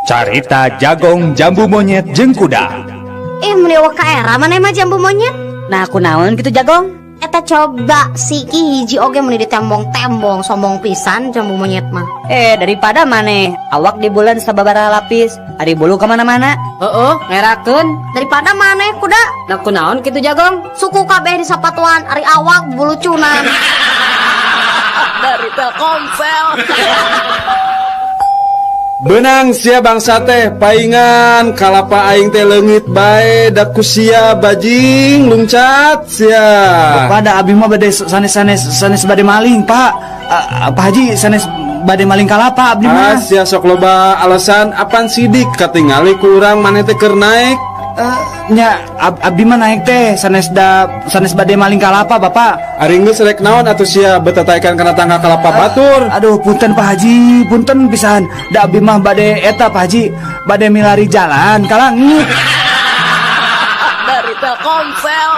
Carita jagong jambu monyet jeung kuda. Ih, meni euweuh kaera maneh mah jambu monyet. Nah, aku naon gitu jagong? Eta coba siki hiji oge meni ditembong-tembong, sombong pisan jambu monyet mah. Eh, daripada maneh awak di bulan sababaraha lapis, ari bulu kemana-mana. Heeh, ngerakeun. Daripada maneh kuda. Nah, kunaon kitu jagong? Suku kabeh di sapatuan, ari awak bulucunan. Dari Telkomsel. Benang sia bangsa teh paingan kalapa aing teh leungit bae da ku sia bajing lungcat sia. Bapak, da abi mah bade sanes sanes sanes bade maling, Pak. Pak Haji, sanes bade maling kalapa abdi Ah, mah. sia sok loba alasan, apan sidik katingali ku urang maneh teh keur naek. Eh, nya abdi mah naik teh sanes da sanes bade maling kalapa, Bapak. Ari geus rek naon atuh sia betataikan kana tangga kalapa batur? Aduh, punten Pak Haji, punten pisan. Da abdi mah bade eta, Pak Haji, bade milari jalan ka langit. Dari Telkomsel.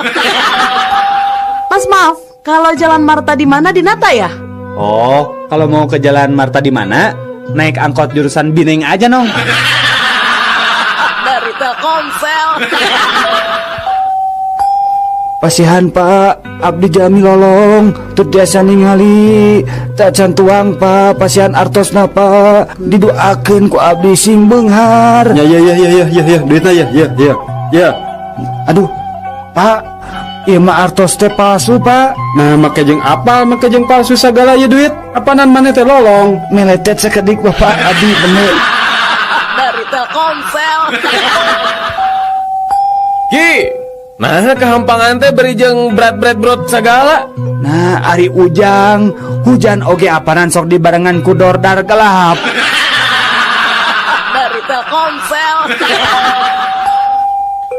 Mas, maaf, kalau Jalan Marta di mana di Nata ya? Oh, kalau mau ke Jalan Marta di mana? Naik angkot jurusan Bineng aja, Nong. Dari Telkomsel. Pasihan Pak, abdi jalmi lolong, teu tiasa ningali, tacan tuang Pak, pasihan artosna Pak, didoakeun ku abdi sing beunghar. Ya ya ya ya ya ya ya, duitna ya ya ya. Ya. Aduh, Pak, ieu mah artos teh palsu, Pak. Nah, make jeung apal, make jeung palsu sagala ieu duit. Apanan maneh teh lolong? Meletet sakedik Bapak, abdi bener. Dari Telkomsel. Ki, nah kehampangan teh beri jeung berat-berat brot sagala. Nah, ari ujang, hujan oge apanan sok dibarengan ku dordar gelap. Dari Telkomsel.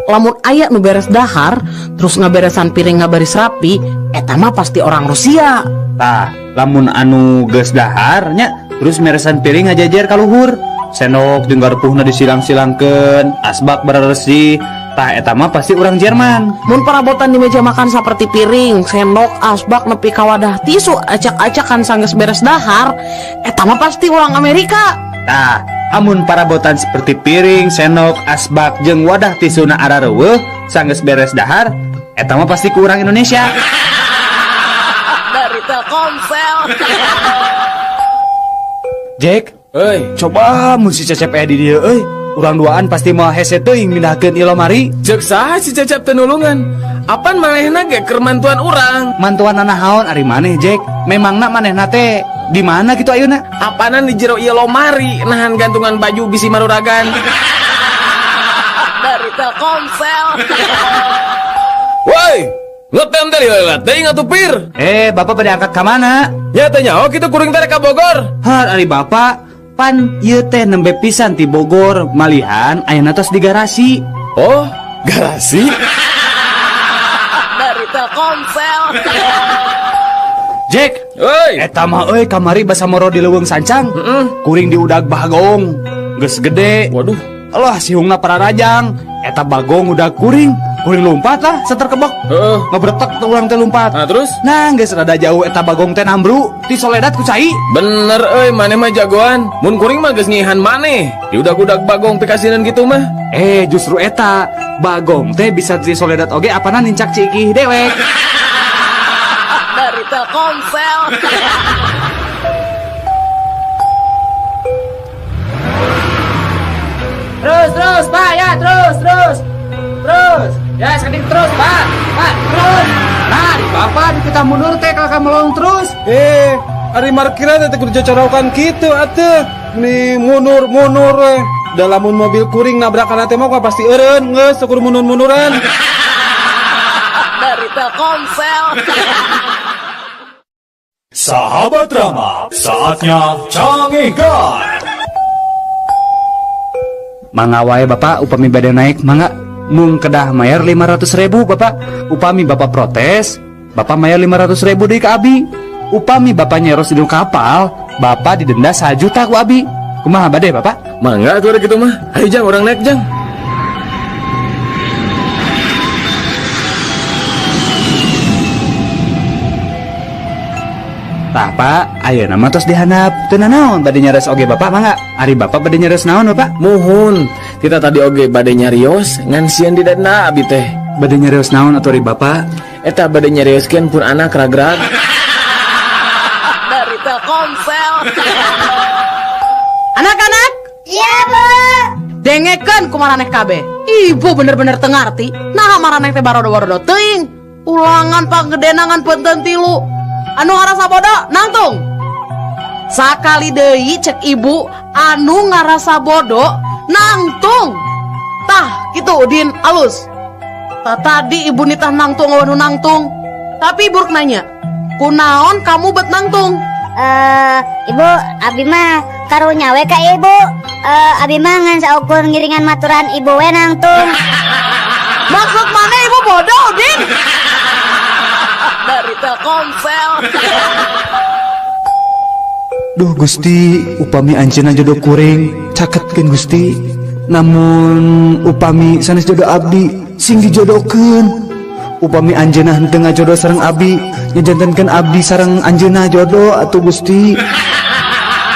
Lamun aya nu beres dahar, terus ngaberesan piring ngabaris rapi, eta mah pasti orang Rusia. Tah, lamun anu geus dahar nya, terus meresan piring ngajajer ka luhur. Sendok jeung garpuhna disilang-silangkeun, asbak beresih. Tah, eta mah pasti urang Jerman. Mun perabotan di meja makan seperti piring, sendok, asbak nepi ka wadah tisu acak-acakan sanggeus beres dahar, eta mah pasti orang Amerika. Tah, amun parabotan seperti piring, sendok, asbak jeung wadah tisuna arareuweuh sanggeus beres dahar, eta mah pasti ku urang Indonesia. Dari Telkomsel. Jack, Euy, coba mun si Cecep aya di dieu euy. Urang duaan pasti moal hese teuing mindahkeun ieu lomari. Ceuk saha si Cecep teu nulungan? Apan manehna ge keur mantuan urang? Mantuan naon ari maneh, Jack? Memangna manehna teh di mana gitu ayeuna? Apanan di jero ieu lomari nahan gantungan baju bisi maruragan. Dari Telkomsel. Woi, ngetem teh lila teuing atuh pir. Eh, Bapak pada angkat ka mana? Nya teh nyaho kitu kuring teh rek ka Bogor. Har ari Bapak pan ieu teh nembe pisan ti Bogor, malihan ayeuna tos di garasi. Oh, garasi? Dari Telkomsel. Jack, Woi, eta mah euy kamari basa moro di leuweung sancang. Kuring diudag bagong. Geus gede. Waduh. Alah, sihungna pararajang. Eta bagong udah kuring. Kuring lompat lah, seter kebok. Ngebretek tuh urang teh lompat. Nah, terus? Nah, geus rada jauh eta bagong teh nambru, disoledat ku cai. Bener euy, maneh mah jagoan. Mun kuring mah geus ngihan maneh. Diudag-udag bagong pikasinan gitu mah. Eh, justru eta bagong teh bisa disoledat oge apana nincak cikih dewek. Dari Telkomsel. Terus, terus, Pak, ya, terus, terus. Terus. Ya, sekedik terus, Pak. Pak, terus. Nah, di Bapak di kita mundur teh kalau kamu melong terus. Eh, ari markiran teh kudu cocorokan kitu atuh. Nih mundur-mundur we. Da lamun mobil kuring nabrakan teh mah pasti eureun geus kudu mundur-munduran. Dari Telkomsel. Sahabat Rama, saatnya canggihkan. Mangga wae Bapak, upami bade naik mangga, mung kedah mayar 500.000 Bapak. Upami Bapak protes, Bapak mayar 500.000 deui ka abi. Upami Bapak nyeros di kapal, Bapak didenda 1 juta ku abi. Kumaha bade Bapak? Mangga atuh ada gitu mah. Ayo Jang, urang naik Jang. Tah Pak, ayeuna mah tos dihandap. Teu nanaon bade nyeres oge Bapak mangga. Ari Bapak bade nyarios naon, Bapak? Muhun, kita tadi oge bade nyarios ngan sieun didenda abi teh. Bade nyarios naon atuh ari Bapak? Eta bade nyarioskeun pun anak ragrag. Dari Telkomsel. Anak-anak, Iya, Bu. Dengekeun ku maraneh kabeh. Ibu bener-bener teu ngarti. Nah, maraneh teh barodo-barodo teuing. Ulangan panggedena ngan peunteun tilu. Anu ngarasa bodoh, nangtung. Sakali deui cek ibu, anu ngarasa bodoh, nangtung. Tah, kitu Udin, alus. Tah, tadi ibu nitah nangtung anu nangtung. Tapi ibu rek nanya, kunaon kamu bet nangtung? Eh, Ibu, abi mah karunya we ka ibu. Eh, abi mah ngan saukur ngiringan maturan ibu we nangtung. Maksud maneh ibu bodoh, Udin? Dari Telkomsel. Duh Gusti, upami anjeunna jodoh kuring, caketkeun Gusti. Namun upami sanes jodoh abdi, sing dijodohkeun. Upami anjeunna henteu ngajodoh sareng abdi, nyajantenkeun abdi sareng anjeunna jodoh atuh Gusti.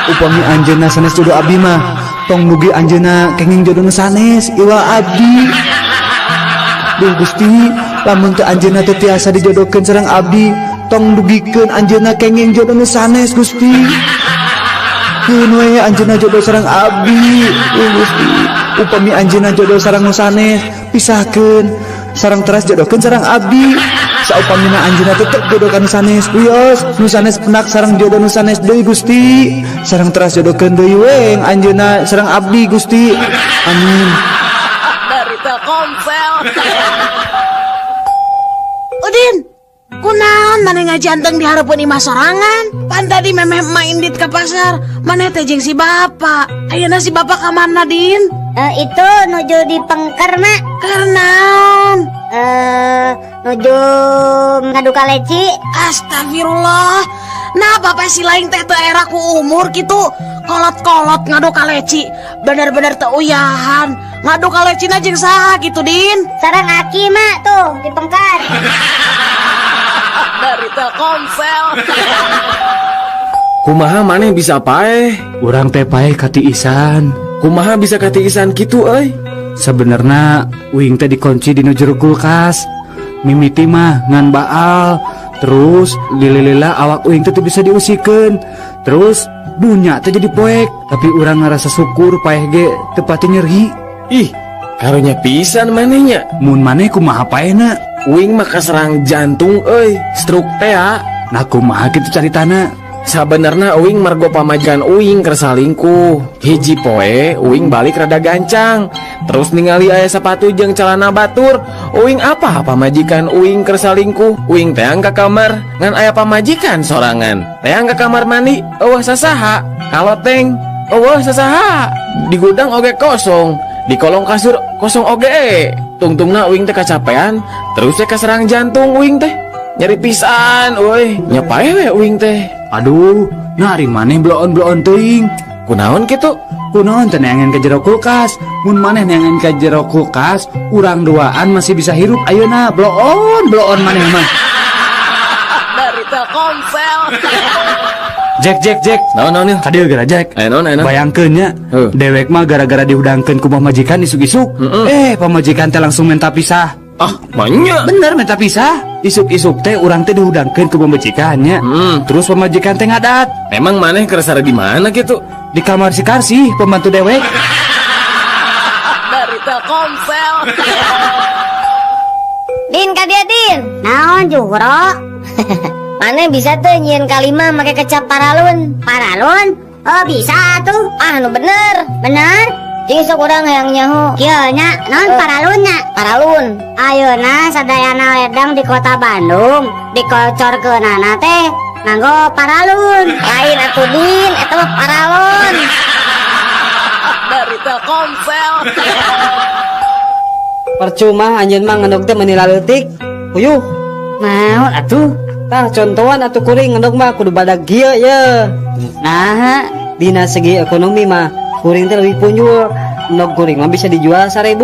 Upami anjeunna sanes jodoh abdi mah, tong dugi anjeunna kenging jodoh nu sanes iwal abdi. Duh Gusti, lamun teu anjeunna teu tiasa dijodohkeun sareng abdi, tong dugikeun anjeunna kenging jodoh nu sanes, Gusti. Keun we anjeunna jodoh sareng abdi. Duh Gusti, upami anjeunna jodoh sareng nu sanes, pisahkeun sareng teras jodohkeun sareng abdi. Saupamina anjeunna tetep jodoh ka nu sanes, wios nu sanes penak sareng jodoh nu sanes deui, Gusti. Sareng teras jodohkeun deui we anjeunna sareng abdi, Gusti. Amin. Dari Telkomsel. Udin, kunaon maneh ngajanteng di hareupeun imah sorangan? Pan tadi memeh emak indit ke pasar, maneh teh jeung si bapak. Ayeuna si bapak ka mana, Din? Eh, itu nuju di pengker, Mak. Keur naon? Eh, nuju ngadu kaleci. Astagfirullah. Nah, bapak si lain teh teu era ku umur gitu. Kolot-kolot ngadu kaleci. Bener-bener teu uyahan. Ngadu kalecina jeung saha gitu, Din? Sareng aki, Mak, tuh di pengker. Dari Telkomsel. Kumaha maneh bisa paeh? Urang teh paeh katiisan. Kumaha bisa katiisan kitu euy? Sebenarnya uing teh dikunci di jero kulkas. Mimiti mah ngan baal. Terus lila-lila awak uing teh teu bisa diusikeun. Terus dunya teh jadi poek. Tapi urang ngerasa syukur paeh ge teu pati nyeri. Ih, karunya pisan manehnya. Mun maneh kumaha paehna? Uing mah kaserang jantung euy, stroke teh ah. Nah, kumaha kitu caritana? Sabenerna uing margo pamajikan uing keur salingkuh. Hiji poe uing balik rada gancang. Terus ningali aya sepatu jeung celana batur. Uing apa pamajikan uing keur salingkuh. Uing teang ka kamar ngan aya pamajikan sorangan. Teang ka kamar mandi euweuh sasaha. Kaloteng euweuh sasaha. Di gudang oge kosong. Di kolong kasur kosong oge. Tungtungna uing teh kacapean, terus teh kaserang jantung uing teh. Nyeri pisan euy, nya paeh we uing teh. Aduh, nah ari maneh bloon-bloon teuing. Kunaon kitu? Kunaon teh neangan ke jero kulkas? Mun maneh neangan ke jero kulkas, urang duaan masih bisa hirup ayeuna. Bloon, bloon maneh mah. Dari Telkomsel. Jack, Jack, Jack. Naon naon ya? Kadieu geura, Jack. Aya naon, aya naon? Bayangkeun nya, dewek mah gara-gara dihudangkeun ku pamajikan isuk-isuk. Eh, pamajikan teh langsung minta pisah. Ah, banyak. Bener minta pisah. Isuk-isuk teh urang teh dihudangkeun ku pamajikannya. Terus pamajikan teh ngadat. Emang maneh keur di mana gitu? Di kamar si Karsi, pembantu dewek. Dari Telkomsel. Din, ka dieu, Din. Naon, Juhro? Maneh bisa tuh nyieun kalima make kecap paralun? Paralun? Oh, bisa tuh. Ah, nu bener. Bener? Cing sok urang hayang nyaho. Kieu nya, naon paralun nya? Paralun. Ayeuna sadayana ledang di kota Bandung dikocorkeunana teh nganggo paralun. Lain atuh, Din, eta mah paralon. Dari Telkomsel. Percuma anjeun mah ngendog teh meuni laleutik. Puyuh. Naon atuh? Tah, contohan atuh kuring ngendog mah kudu badag kieu ye. Nah, dina segi ekonomi mah kuring teh lebih punjul. Endog kuring mah bisa dijual 1000.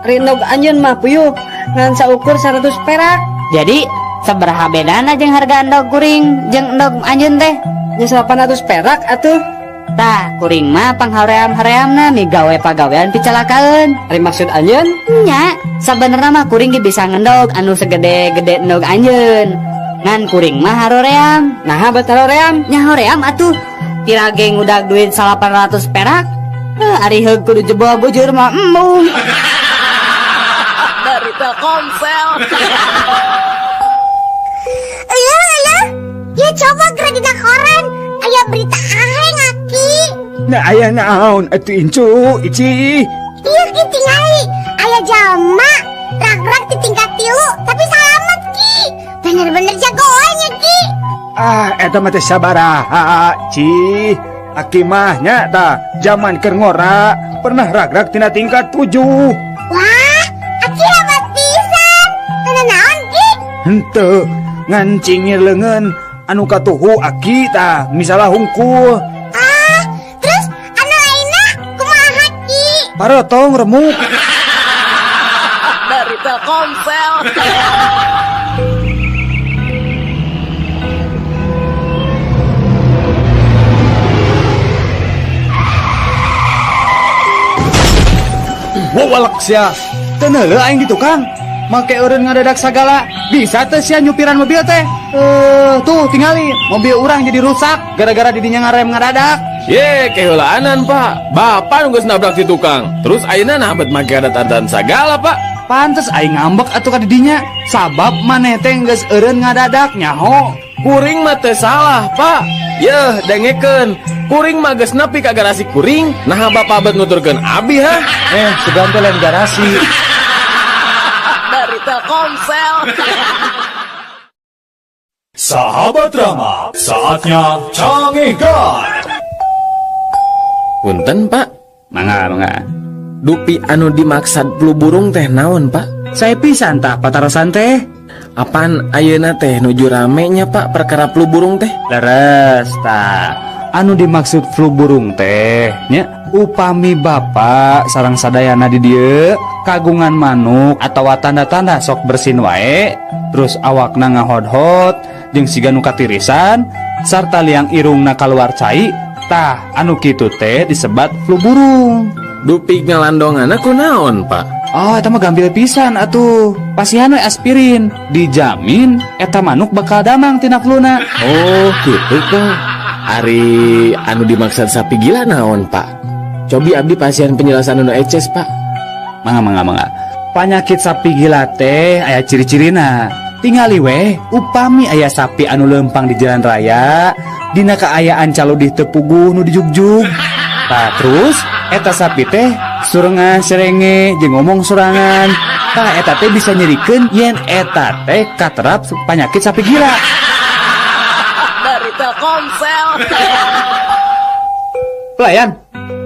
Ari endog anjeun mah puyuh ngan saukur 100 perak. Jadi sabaraha bedana jeung harga endog kuring jeung endog anjeun teh? Nya 800 perak atuh. Tah, kuring mah panghaream-hareamna migawe pagawean picalakaeun. Ari maksud anjeun? Nya, sabenerna mah kuring ge bisa ngendog anu segede-gede endog anjeun. Ngan kuring mah haroream. Naha bet haroream? Nya hoream atuh. Pira ge ngudag duit 800 perak. Ari heug kudu jebol bujur mah embung. Dari Telkomsel. Iya, iya. Ya coba geura dina koran. Aya berita aheng aki. Nah aya naon atuh incu ici. Iya ki tingali. Aya jalma rag-rag di tingkat 3 tapi salamet ki. Bener-bener jagoannya ki. Ah eta mah teh sabaraha ci. Aki mah nya tah zaman keur ngora pernah rag-rag tina tingkat 7. Wah, aki hebat pisan. Teu naon ki? Henteu ngan cingir leungeun anu katuhu aki tah misalah hungkul. Ah, terus anu lainna kumaha ki? Parotong remuk. Dari Telkomsel. Wawalak sia. Teu neuleuh aing di tukang. Make eureun ngadadak sagala. Bisa teh sia nyupiran mobil teh. Tuh tingali mobil urang jadi rusak gara-gara didinya ngarem ngadadak. Ye, keheulaanan, Pak. Bapak nu geus nabrak di tukang. Terus ayeuna nah bet make adat-adatan sagala, Pak. Pantes aing ngambek atuh ka didinya. Sabab maneh teh geus eureun ngadadak nyaho. Kuring mah teu salah, Pak. Yeuh, dengekeun. Kuring mah geus nepi ka garasi kuring, naha bapak bet nuturkeun abi ha? Sugan teh lain garasi. Dari Telkomsel. Sahabat Rama, saatnya canggihkan. Punten, Pak. Mangga, mangga. Dupi anu dimaksad flu burung teh naon, Pak? Saya pisan tah patarosan teh. Apan ayeuna teh nuju rame nya, Pak, perkara flu burung teh? Leres tah. Anu dimaksud flu burung teh nya upami bapak sareng sadayana di dieu kagungan manuk atawa tanda-tanda sok bersin wae terus awakna ngahodhot jeung siga nu katirisan sarta liang irungna kaluar cai tah anu kitu teh disebat flu burung. Dupi ngalandonganna kunaon, Pak? Oh, eta mah gampil pisan atuh. Pasihan we aspirin, dijamin eta manuk bakal damang tina fluna. Oh, kitu Pak. Ari anu dimaksud sapi gila naon, Pak? Cobi abdi pasihan penjelasan anu eces, Pak. Mangga, mangga, mangga. Panyakit sapi gila teh aya ciri-cirina. Tingali weh, upami aya sapi anu lempang di jalan raya, dina kaayaan caludih teu puguh nu dijugjug. Tah terus eta sapi teh surengan serenge jeung ngomong sorangan. Tah eta teh bisa nyerikeun yen eta teh katerap panyakit sapi gila. Dari Telkomsel. Pelayan,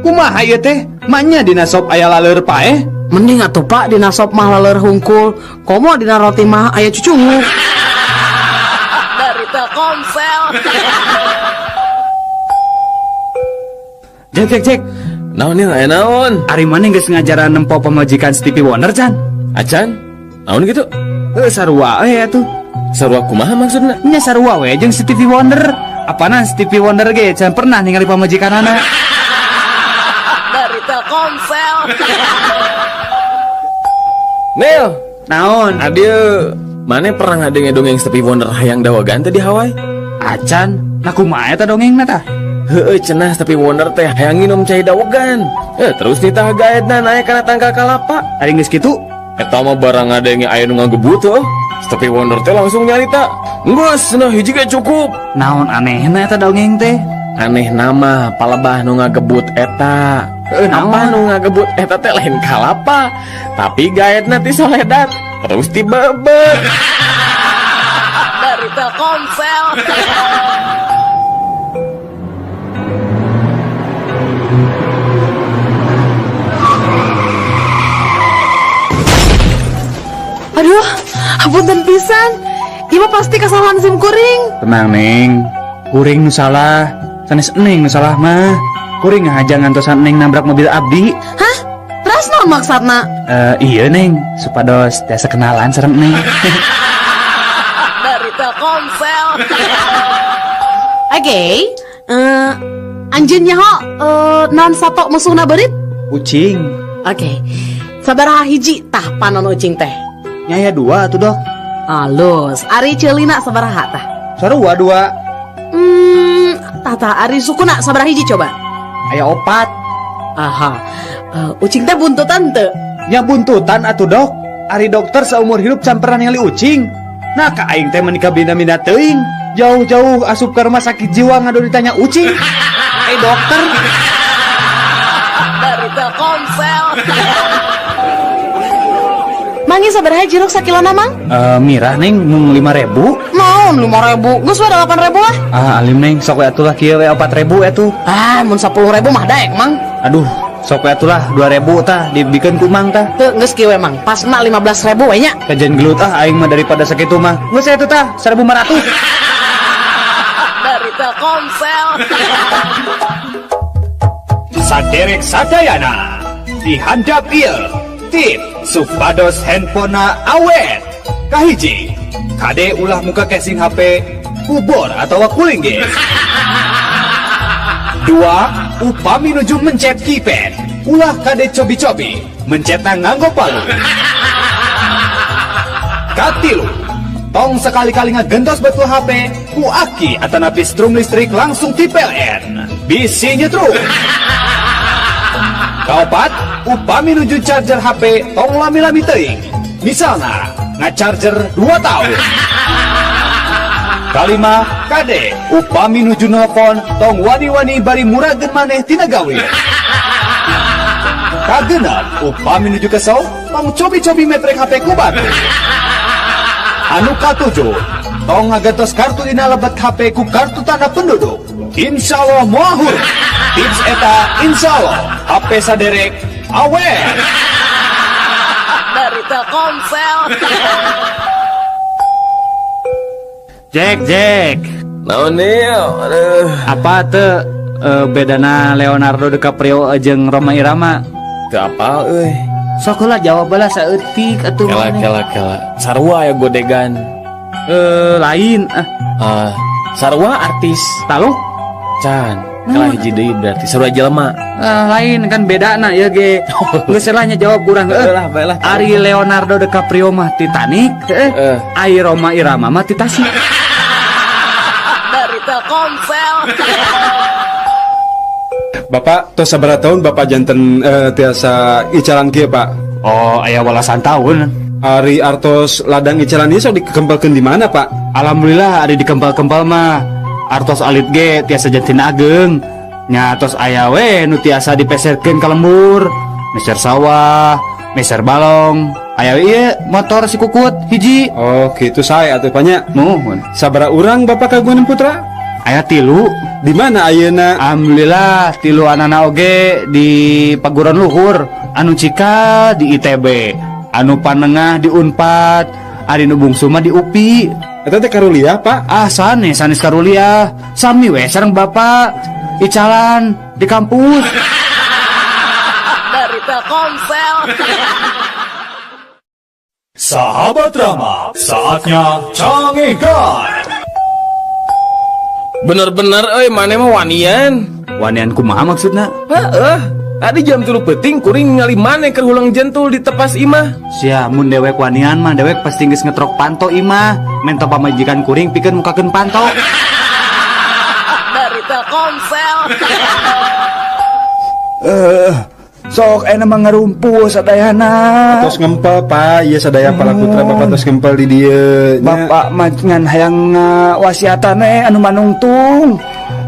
kumaha ieu teh? Manya dina sop aya laleur paeh? Mending atuh Pak dina sop mah laleur hungkul, komo dina roti mah aya cucungu. Dari Telkomsel. Cek cek cek. Naon ieu aya naon? Ari maneh geus ngajaran nempo pamajikan Stevie Wonder can? Acan? Naon kitu? Heuh sarua we atuh. Sarua kumaha maksudna? Nya sarua we jeung Stevie Wonder. Apanan Stevie Wonder ge can pernah ningali pamajikanana. Dari Telkomsel. Nil, naon? Adieu. Mane pernah ngadenge dongeng Stevie Wonder hayang dawagan teh di Hawaii? Acan, nah kumaha eta dongengna tah? Heueuh cenah Stevie Wonder teh hayang nginum cai dawegan. Terus nitah gaetna naek kana tangkal kalapa. Ari geus kitu? Eta mah barang ngadenge aya nu ngagebut heuh. Stevie Wonder teh langsung nyarita, "Geus cenah hiji ge cukup." Naon anehna eta dongeng teh? Aneh nama palebah nu ngagebut eta. Naon? Apa nu ngagebut eta teh lain kalapa, tapi gaetna ti soledat terus tibebet. Dari Telkomsel. Aduh, hapunten pisan. Ieu mah pasti kesalahan sim kuring. Tenang, Neng. Kuring nu salah, sanes Neng nu salah mah. Kuring ngahaja ngantosan Neng nabrak mobil abdi. Hah? Terus naon maksudna? Iya, Neng, supados tiasa kenalan sareng Neng. Dari Telkomsel. Oke. Anjeun nyaho naon sato musuhna beurit? Ucing. Oke. Sabaraha hiji tah panon ucing teh? Nya aya 2 atuh, Dok. Alus. Ari ceulina sabaraha tah? Sarua 2. Tah tah ari sukuna sabaraha hiji coba? Aya 4. Aha. Ucing teh buntutan teu? Nya buntutan atuh, Dok. Ari dokter seumur hidup can pernah ningali ucing. Nah, ka aing teh menikah bina-bina teuing. Jauh-jauh asup ke rumah sakit jiwa ngadu ditanya ucing. Dokter. Dari Telkomsel. Mangi sabaraha jeruk sakilona, Mang? Mirah, Neng, mung 5.000. Naon 5.000? Geus we 8.000 lah. Ah, alim Neng, sok we atuh lah kieu we 4.000 atuh. Ah, mun 10.000 mah daek, Mang. Aduh, sok we atuh lah 2.000 tah dibikeun ku Mang tah. Teu geus kieu we, Mang. Pasna 15.000 we nya. Kajian gelut ah aing mah daripada sakitu mah. Geus atuh tah 1.500. Dari Telkomsel. Saderek sadayana dihandap ieu tip supados handphonena awet. Kahiji, kade ulah muka casing HP kubor atau cooling ge. 2, upami nuju mencet keypad ulah kade cobi-cobi mencetna nganggo palu. Katilu, tong sekali-kali ngagentos betul HP ku aki atanapi strum listrik langsung ti PLN bisi nyetrum. Kaopat, upami nuju charger HP tong lami-lami teuing, misalna ngacharger 2 tahun. Kalima, kade upami nuju nelpon tong wani-wani bari murageun maneh tina gawe. Kagenep, upami nuju kesel tong cobi-cobi metrek HP ku batu. Anu katujuh, tong ngagentos kartu dina lebet HP ku kartu tanda penduduk. Insya Allah moal. Tips eta insya Allah HP saderek awet. Dari Telkomsel. Jack, Jack. Naon nih? Aduh. Apa tuh bedana Leonardo DiCaprio jeung Rhoma Irama? Teu apal euy. Sok heula jawab bae lah saeutik atuh. Kela, kela, kela. Sarua ya godegan. Lain. Sarua artis. Taluk? Can. Kalah hiji deui berarti sarua jelema. Lain kan bedana ya ge. Geus lah nya jawab kurang. Baiklah, baiklah. Ari Leonardo DiCaprio mah Titanic, Ari Rhoma Irama mah Titasik. Dari Telkomsel. Bapak tos sabaraha tahun Bapak janten tiasa icalan kieu, Pak? Oh, aya walasan tahun. Ari artos ladang icalan ieu sok dikempelkeun di mana, Pak? Alhamdulillah ari dikempel-kempel mah. Artos alit ge tiasa janten ageng. Nya tos aya we nu tiasa dipeserkeun ka lembur. Meser sawah, meser balong. Aya we ieu motor si kukut hiji. Oh, kitu sae atuh Pak nya. Muhun. Sabaraha urang Bapak kagungan putra? Aya 3. Di mana ayeuna? Alhamdulillah 3 anana oge di Paguron Luhur, anu cika di ITB, anu panengah di Unpad, ari nu bungsu mah di UPI. Eta teh karuliah, Pak? Ah, sanes, sanes karuliah. Sami we sareng Bapak icalan di kampus. Dari Telkomsel. Sahabat Rama, saatnya canggihkan. Bener-bener euy maneh mah wanian. Wanian kumaha maksudna? Heeh. Tadi jam 3 peuting kuring ningali maneh keur hulang jentul di tepas imah. Sia mun dewek wanian mah dewek pasti geus ngetrok panto imah. Mento pamajikan kuring pikeun mukakeun panto. Dari Telkomsel. Sok enak mah ngarumpul sadayana. Tos ngempel Pak, ieu sadaya pala putra Bapak tos ngempel di dieu. Nya. Bapak mah ngan hayang wasiatan anu manungtung.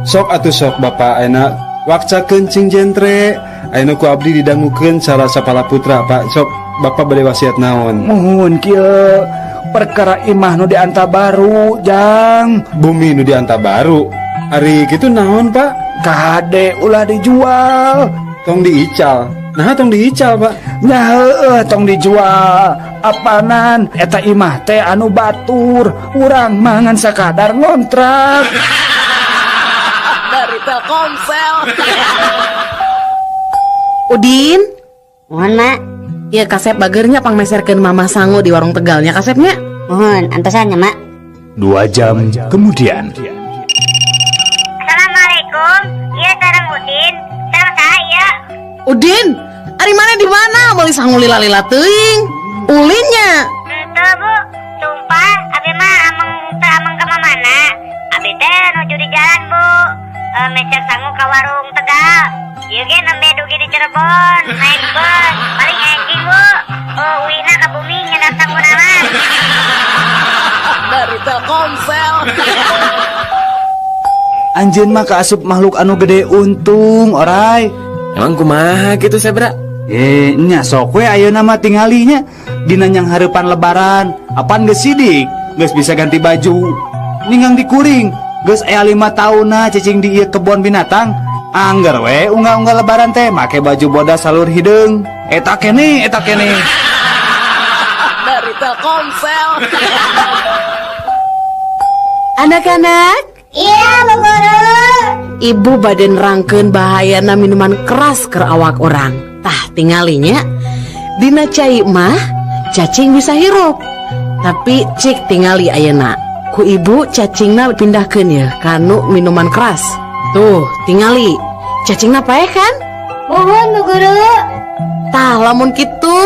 Sok atuh sok Bapak enak wakcakeun cing jentre. Ayeuna ku abdi didangukeun cara sapala putra Pak. Sok Bapak bade wasiat naon? Muhun kieu perkara imah nu dianta baru jang. Bumi nu dianta baru. Ari kitu naon Pak? Kade ulah dijual. Tong diical. Nah tong diical Pak. Nya heueuh tong dijual. Apanan eta imah teh anu batur. Urang mah ngan sakadar ngontrak. Dari Telkomsel. Udin. Mohon Mak. Iya kasep bagernya pangmeserkeun Mama sangu di warung Tegalnya kasepnya. Mohon antosan ya Mak. 2 jam kemudian. Assalamualaikum. Iya sareng jeung Udin. Sareng saha ieu? Udin, ari maneh di mana? Meuli sangu lila-lila teuing. Ulinnya. Henteu, Bu. Sumpah, abi mah ameng teu ameng ka mamana. Abi teh nuju di jalan, Bu. Meser sangu ka warung Tegal. Ieu ge nembe dugi di Cirebon, naik bus. Paling enjing, Bu. Oh, uihna ka bumi nyedak sanguna mah. Dari Telkomsel. Anjeun mah kaasup makhluk anu gede untung, orai. Emang kumaha gitu, Sebra? Nya sok we ayeuna mah tinggalinya dina nyang hareupan lebaran. Apan geus sidik, geus bisa ganti baju. Ninggang dikuring, geus aya 5 taunna cicing di ieu kebon binatang. Angger we unggal-unggal lebaran teh make baju bodas salur hideung. Eta keneh, eta keneh. Dari Telkomsel. Anak-anak, Iya, Bu Guru. Ibu bade nerangkeun bahayana minuman keras ke awak orang. Tah tingalinya, dina cai mah cacing bisa hirup. Tapi cik tingali ayeuna. Ku ibu cacingna pindahkeun ya kanu minuman keras. Tuh, tingali. Cacingna paeh kan? Muhun, Bu Guru. Tah lamun kitu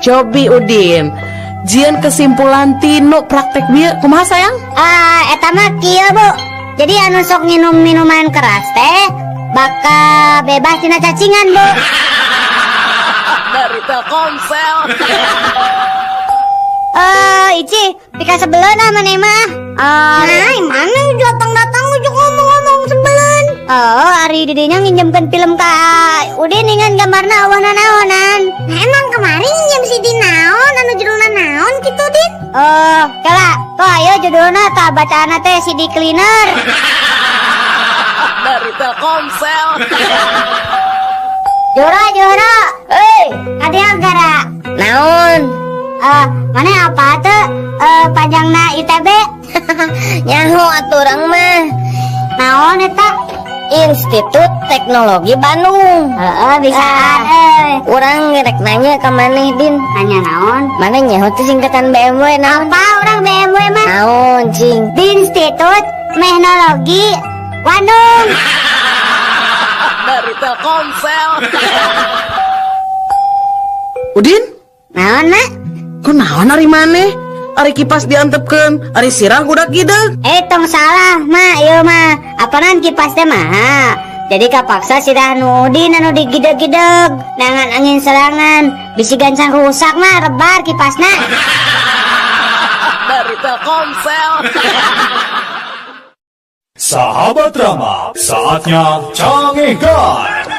cobi Udin. Jieun kesimpulan tinu praktek bieu kumaha sayang? Ah, eta mah kieu, Bu. Jadi anu sok nginum minuman keras teh bakal bebas tina cacingan, Bu. Dari Telkomsel. Ici, pika sebeleun ah maneh mah. Nah, mana datang-datang ujuk ngomong-ngomong sebeleun. Oh, ari didinya nginjemkeun film ka Udin dengan gambarna eueuh nanaonan. Nah, emang kemarin nginjem CD naon anu judulna naon kitu, Din? Oh, kala, tuh ayo judulna tah bacaanna teh CD cleaner. Dari Telkomsel. Joro, Joro. Hei, kadieu gara. Naon? Mana apa tuh? Panjangna ITB? Nyaho atuh urang mah. Naon eta? Institut Teknologi Bandung. Heeh, bisaan euy. Urang rek nanya ka maneh, Din. Nanya naon? Maneh nyaho teh singkatan BMW naon? Apa urang BMW mah? Naon, cing? Institut Teknologi Bandung. Dari Telkomsel. Udin? Naon, Mak? Kunaon ari maneh? Ari kipas diantepkeun, ari sirah gudak gideg. Tong salah, Mak, ieu mah. Apanan kipas teh mah? Jadi kapaksa sirah nu Udin anu digideg-gideg. Nangan angin serangan, bisi gancang rusak mah rebar kipasna. Dari Telkomsel. Sahabat Rama, saatnya cangekan.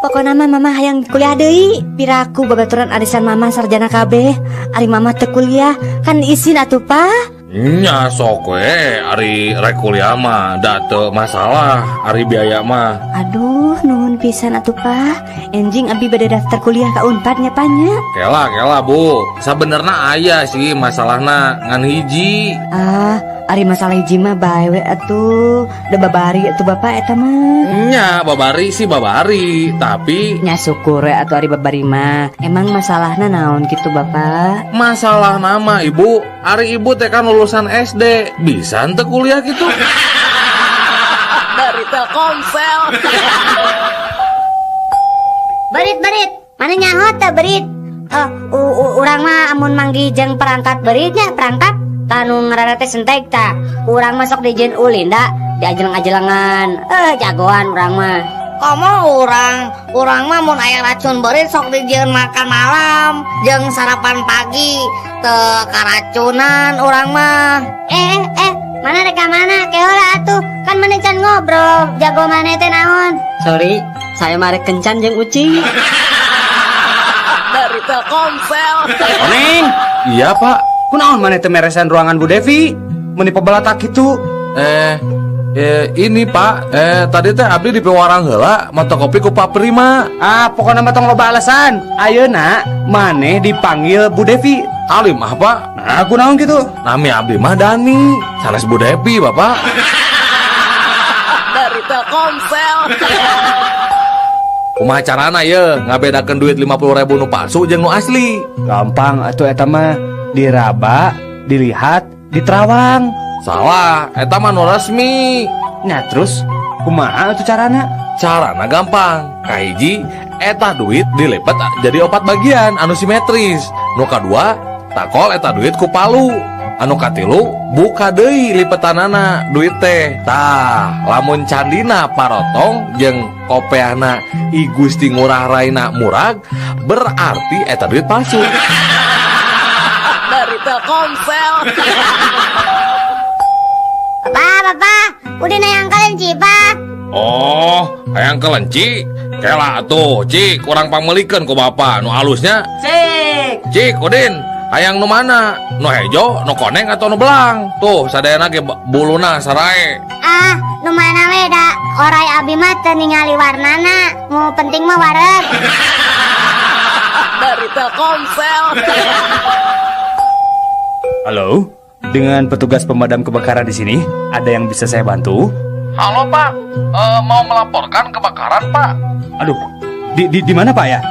Pokokna mah mama hayang kuliah deui. Piraku babaturan arisan mama sarjana kabeh. Ari mama teu kuliah, kan isin atuh, Pa. Nya sok we, ari rek kuliah mah da teu masalah, ari biaya mah. Aduh, nuhun pisan atuh, Pa. Enjing abi bade daftar kuliah ka Unpad nya, Pa nya. Kela kela, Bu. Sabenerna aya sih masalahna ngan hiji. Ah, ari masalah hiji mah bae we atuh. Da babari atuh Bapak eta mah. Nya babari sih babari, tapi nya syukur we atuh ari babari mah. Emang masalahna naon kitu Bapak? Masalah nama Ibu, ari Ibu teh kan lulusan SD, bisa henteu kuliah gitu. Dari Telkomsel. Berit, berit. Mana nyaho teh berit? Urang mah amun manggih jeung perangkat beritnya, perangkat tanu ngaranna teh sentek ta. Urang mah sok dijieun ulin da, diajeleng-ajelengan. Jagoan urang mah. Komo urang mah mun aya racun beurit sok dijieun makan malam jeung sarapan pagi, teu karacunan urang mah. Mana rek ka mana? Ke heula atuh. Kan maneh can ngobrol, jago maneh teh naon? Sorry, saya mah rek kencan jeung Uci. Dari Telkomsel. Oneng. Iya, Pak. Kunaon maneh teh meresan ruangan Bu Devi? Meuni pebelatak kitu. Ini Pak, tadi teh abdi di pewarang heula mato kopi ku Pak Prima. Ah, pokokna mah tong loba alasan. Ayeuna maneh dipanggil Bu Devi. Alim ah, Pak. Nah, kunaon kitu? Nami abdi mah Dani, sanes Bu Devi, Bapak. Dari Telkomsel. Kumaha carana ye ngabedakeun duit 50.000 nu palsu jeung nu asli? Gampang atuh eta mah, diraba, dilihat, diterawang. Salah, eta mah nu resmi. Nah, terus Kumaha atuh carana? Carana gampang. Kahiji, eta duit dilipet jadi opat bagian anu simetris. Nu kadua, takol eta duit ku palu. Anu katilu, buka deui lipetanana duit teh. Tah, lamun candina parotong jeung kopeahna I Gusti Ngurah Raina murag, berarti eta duit palsu. Dari Telkomsel. Bapak, bapak, udah hayang kelenci, Pak. Oh, hayang kelenci? Kela atuh, Cik, kurang pangmeulikeun ku bapak nu alusnya. Cik. Cik, Udin, hayang nu mana? Nu hejo, nu koneng atau nu belang? Tuh, sadayana ge buluna sarae. Ah, nu mana we da orai abi mah teu ningali warnana. Nu penting mah wareg. Dari Telkomsel. Halo, dengan petugas pemadam kebakaran di sini, ada yang bisa saya bantu? Halo, Pak. Mau melaporkan kebakaran, Pak. Aduh, di mana Pak ya?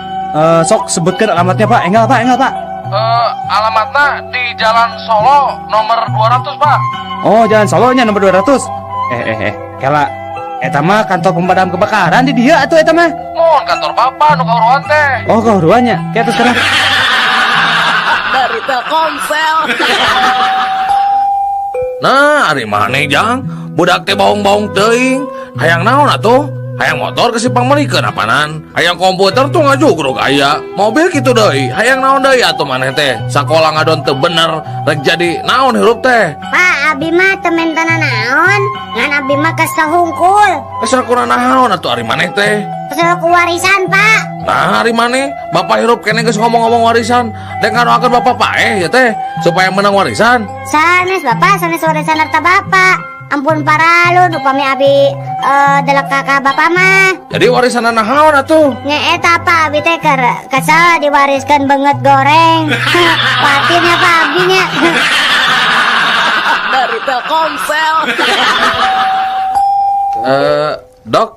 Sok sebutkan alamatnya Pak. Enggal Pak, enggal Pak. Alamatnya di Jalan Solo nomor 200, Pak. Oh, Jalan Solonya nomor 200. Kela, eta mah kantor pemadam kebakaran di dia atuh eta mah. Mohon kantor Bapak nu kahuruan teh. Oh, kahuruannya. Kayak terus sekarang. Dari Telkomsel. Nah, ari maneh jang, budak teh baong-baong teuing. Hayang naon atuh? Hayang motor ke si pangmeulikeun apanan? Hayang komputer tuh ngajugruk aya. Mobil kitu deui. Hayang naon deui atuh maneh teh? Sakola ngadon teu bener, rek jadi naon hirup teh? Pak, abi mah teu mentana naon, ngan abi mah kesel hungkul. Kesel kurang naon atuh ari maneh teh? Kesel ku warisan, Pak. Nah, ari maneh, bapak hirup keneh geus ngomong-ngomong warisan. Dek ngadoakeun bapak paeh ya teh supaya menang warisan. Sanes bapak, sanes warisan harta bapak. Ampun paralun upami abi delek ka bapak mah. Jadi warisan naon atuh? Nya eta Pak, abi teh keur kesel diwariskeun beungeut goreng. Patinnya Pak abi nya. Dari Telkomsel. Dok,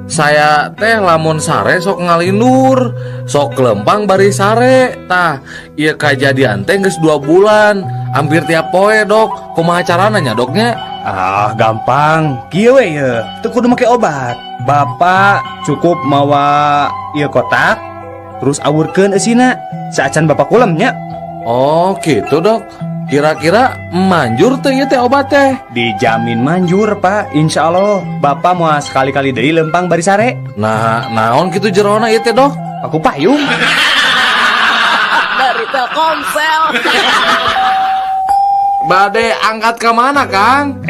saya teh lamun sare sok ngalindur, sok lempang bari sare. Tah, ieu kajadian teh geus 2 bulan, hampir tiap poe, Dok. Kumaha carana nya, Doknya? Ah, gampang. Kieu we ye, teu kudu make obat. Bapak cukup mawa ieu kotak, terus awurkeun eusina. Saacan bapak kulem nya. Oh, gitu, Dok. Kira-kira manjur teh ieu teh obat teh? Dijamin manjur, Pak. Insya Allah bapak mau sekali-kali deui lempang bari sare. Nah, naon kitu jerona ieu teh, Dok? Aku payung. Dari Telkomsel. Bade angkat ke mana, Kang?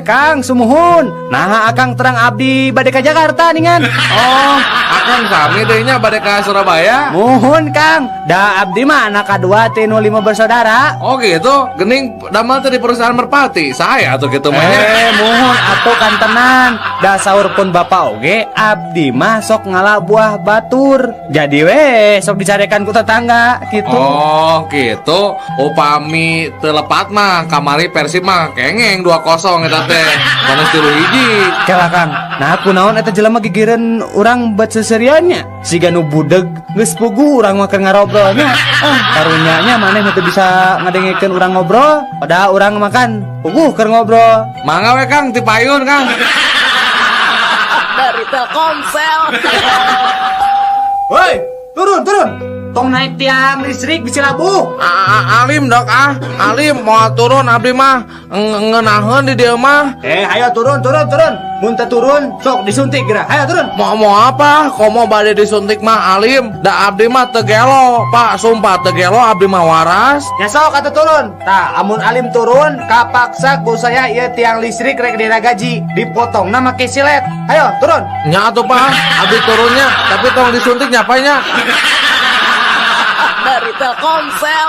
Kang, sumuhun. Nah, Akang terang abdi bade ke Jakarta ningan. Oh, Akang sami deui nya bade ke Surabaya. Muhun, Kang. Da abdi mah anak kadua ti nu 5 bersaudara. Oh, gitu. Gening damel teh di perusahaan Merpati. Saya atuh kitu mah nya. Muhun atuh kantenan. Da saur pun bapak oge abdi mah sok ngala buah batur. Jadi we sok dicarekan ku tetangga gitu. Oh, gitu. Upami teu lepat mah kamari Persib mah kengeng 2-0 eta teh. Manis 3-1. Kela Kang. Nah, kunaon eta jelema gigireun urang bet seseriannya. Siga nu budeg geus puguh urang mah keur ngarobrolnya. Ah, karunya nya maneh teu bisa ngadengekeun urang ngobrol, padahal urang makan puguh keur ngobrol. Mangga we Kang, ti payun Kang. Dari Telkomsel. Woi, turun, turun. Tong naik tiang listrik bisa labuh. Alim dok ah, alim mau turun abdi mah ngeunaheun di dieu mah. Ayo turun, turun, turun. Mun teu turun sok disuntik geura. Ayo turun. Mau apa? Komo bade disuntik mah alim. Da abdi mah teu gelo, Pak, sumpah teu gelo abdi mah waras. Ya sok atuh turun. Tah, amun alim turun kapaksa ku saya ieu tiang listrik rek diragaji, dipotongna make silet. Ayo turun. Nya atuh Pak, abdi turunnya, tapi tong disuntik nya Pak nya. Dari Telkomsel.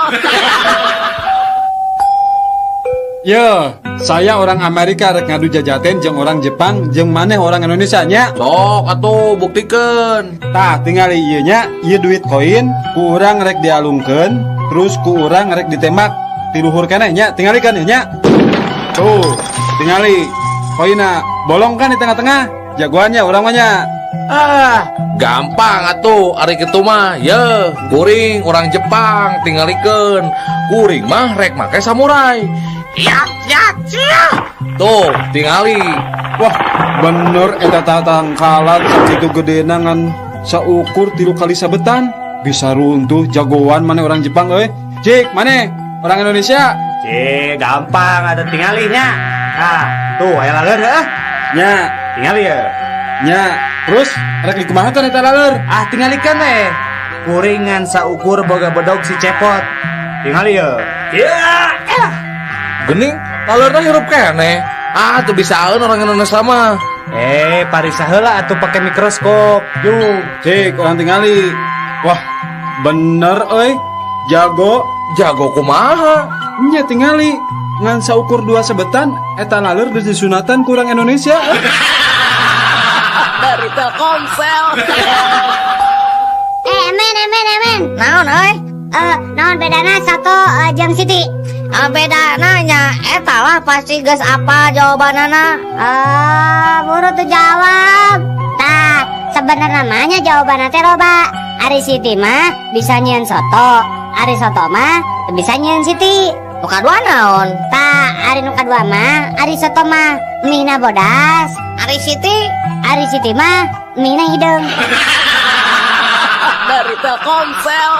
Yo, saya orang Amerika rek ngadu jajaten jeung orang Jepang jeung maneh orang Indonesia nya. Sok atuh buktikeun. Tah, tingali ieu nya, ieu duit koin ku urang rek dialungkeun, terus ku urang rek ditembak ti luhur keneh nya, tingali kan ieu nya. Tuh, tingali koinna bolong kan di tengah-tengah. Jagoannya urang mah nya. Ah, gampang atuh ari kitu mah. Ye, kuring orang Jepang tingalikeun. Kuring mah rek make samurai. Ya, ya, ya. Tuh, tingali. Wah, bener eta tatangkalan sakitu gedena ngan saukur 3 kali sabetan. Bisa runtuh, jagoan mana orang Jepang euy. Cik, mana orang Indonesia? Cik, gampang ada tingalinya. Nah, tuh aya laleur heuh. Nya, tingali ya. Nya, terus rek dikumahakeun eta laleur? Ah, tingalikeun we. Kuringan saukur boga bedog si cepot. Tingali ya. Ya, elah. Gening, laleurna hirup keneh. Ah, tuh bisaeun orang Indonesia mah. Pariksa heula atuh pake mikroskop. Yuk. Cik, orang tingali. Wah, bener euy. Jago. Jago kumaha? Nya tingali. Ngan saukur 2 sebetan eta laleur geus disunatan kurang Indonesia. Dari Telkomsel. Emen, emen, emen. Naon euy? Naon bedana sato jeung Siti? Bedana nya eta lah pasti geus apa jawabanana. Buru tuh jawab. Tah, sebenarnya mah nya jawabanna teh loba. Ari Siti mah bisa nyieun soto, ari soto mah teu bisa nyieun Siti. Nu kadua naon? Tah, ari nu kadua mah ari soto mah mie-na bodas. Ari Siti? Ari Siti mah mie-na hideung. Dari Telkomsel.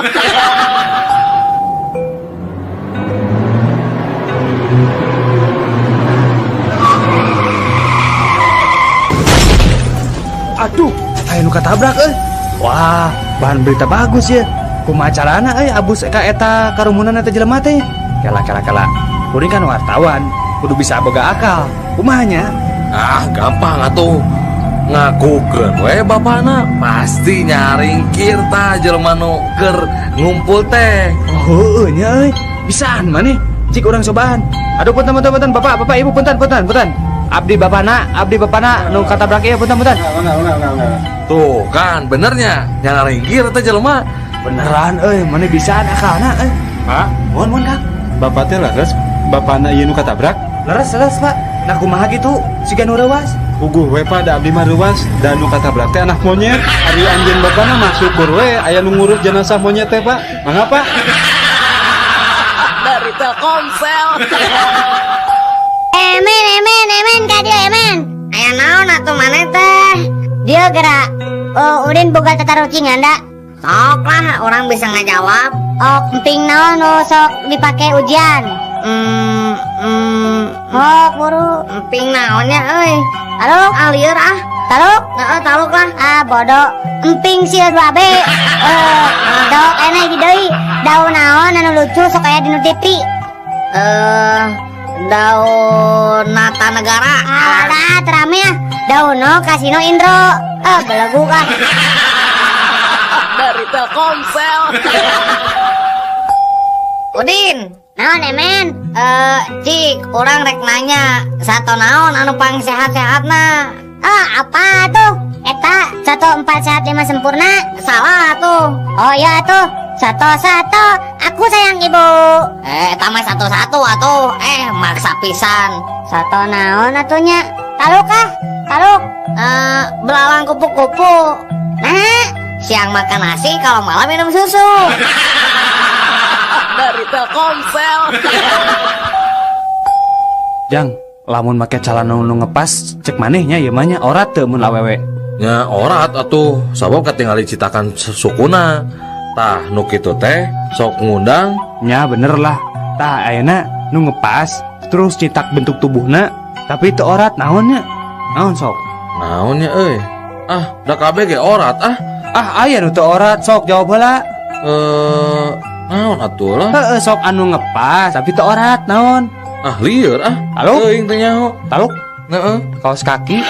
Aduh, aya nu katabrak euy. Wah, bahan berita bagus ya. Kumaha carana euy abus ka eta karumunan eta jelema teh? Kela kela kela. Kuring kan wartawan, kudu bisa boga akal. Kumaha nya? Ah, gampang atuh. Ngakukeun we bapana pasti nyaringkir tah jelema nu keur ngumpul teh. Oh, heueuh nya euy. Bisaan maneh? Cik urang cobaan. Aduh, punten punten punten bapak, bapak ibu punten punten punten. Abdi bapana nu katabrak ieu punten punten. Enggak. Tuh kan benernya nyaringkir teh jelema. Beneran euy, maneh bisaan akalna euy. Pak, mohon mohon Kang. Bapak teh leres, bapana ieu nu katabrak? Leres leres Pak. Nah kumaha gitu? Siga nu reuas. Puguh we Pak, da abdi mah reuas, da nu katabrak teh anak monyet. Ari anjeun bapana mah syukur we aya nu ngurus jenazah monyet teh Pak. Mangga Pak. Dari Telkomsel. Emen, emen, emen, ka dieu emen. Aya naon atuh maneh teh? Dieu gerak. Oh, Udin boga tatarucingan da. Sok lah, orang bisa ngajawab. Oh, emping naon nu sok dipake ujian? Oh, buru. Emping naonnya euy? Taluk? Ah, lieur ah. Taluk? Heeh, taluk lah. Ah, bodoh. Emping sia 2B. Dok, enak hiji deui. Daun naon anu lucu sok aya dina TV? Daun Nata Negara. Ah, dah, terame ah. Daun no Kasino Indro. Ah, belegu ah. Dari Telkomsel. Udin. Naon emen? Cik, orang rek nanya, sato naon anu pang sehat-sehatna? Ah, apa tuh? Eta 1 4 sehat 5 sempurna. Salah tuh. Oh iya tuh. 1 1, aku sayang ibu. Eta mah 1 1 atuh. Maksa pisan. Sato naon atunya? Taluk ah, taluk. Belalang kupu-kupu. Nah, siang makan nasi, kalau malam minum susu. Dari Telkomsel. Jang, lamun make calana nu ngepas, cek manehnya ieu mah nya orat teu mun awewe. Nya orat atuh, sabab katingali citakan sukuna. Tah nu kitu teh sok ngundang. Nya bener lah. Tah ayeuna nu ngepas terus citak bentuk tubuhna tapi teu orat naonnya? Naon sok? Naonnya euy? Ah, da kabeh ge orat ah. Ah, aya nu teu orat sok jawab heula. Naon atuh lah? Heeh, sok anu ngepas tapi teu orat naon? Ah, lieur ah. Taluk? Teuing teh nyaho. Taluk? Heeh. Kaos kaki.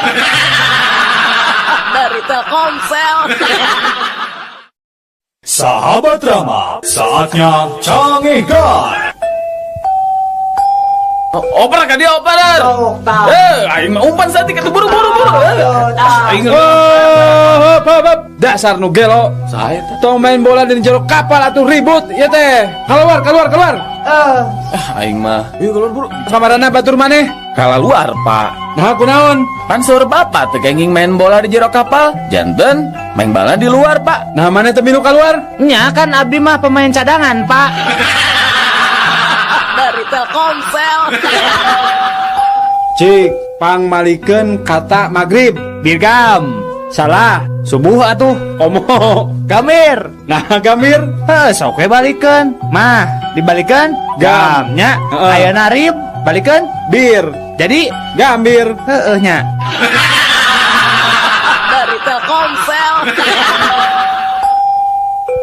Dari Telkomsel. Sahabat Rama, saatnya canggihkan. Oper ka dia oper. Aing mah umpan saeutik atuh buru buru buru. Aing hop hop hop. Dasar nu gelo. Saya teh. Tong main bola di jero kapal atuh ribut ieu teh. Keluar keluar keluar. Aing mah. Yuk keluar buru. Kamarana batur maneh? Kalaluar, Pak. Nah, kunaon? Pan saur bapak teh kenging main bola di jero kapal, janten main bola di luar, Pak. Nah, maneh teh milu keluar? Nya kan abdi mah pemain cadangan, Pak. Dari Telkomsel. Cik, pangmalikeun kata maghrib. Birgam. Salah. Subuh atuh. Komo. Gamir. Nah, gamir. Heh, sok we balikeun. Mah, dibalikeun? Gam. Gamnya. Heeh. Ayeuna rib, balikeun? Bir. Jadi gambir. Heeh nya. Dari Telkomsel.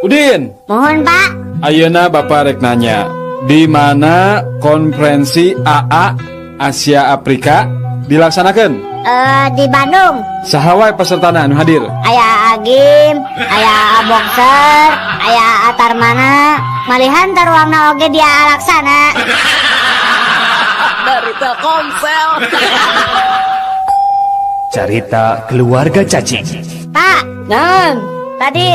Udin. Mohon Pak. Ayeuna Bapak rek nanya, di mana konferensi AA Asia Afrika dilaksanakan? Di Bandung. Saha wae pesertana anu hadir? Aya Agim, aya Boxer, aya Atarmana, malihan taruangna oge dia Laksana. Dari Telkomsel. Cerita keluarga cacing. Pak, Naon? Tadi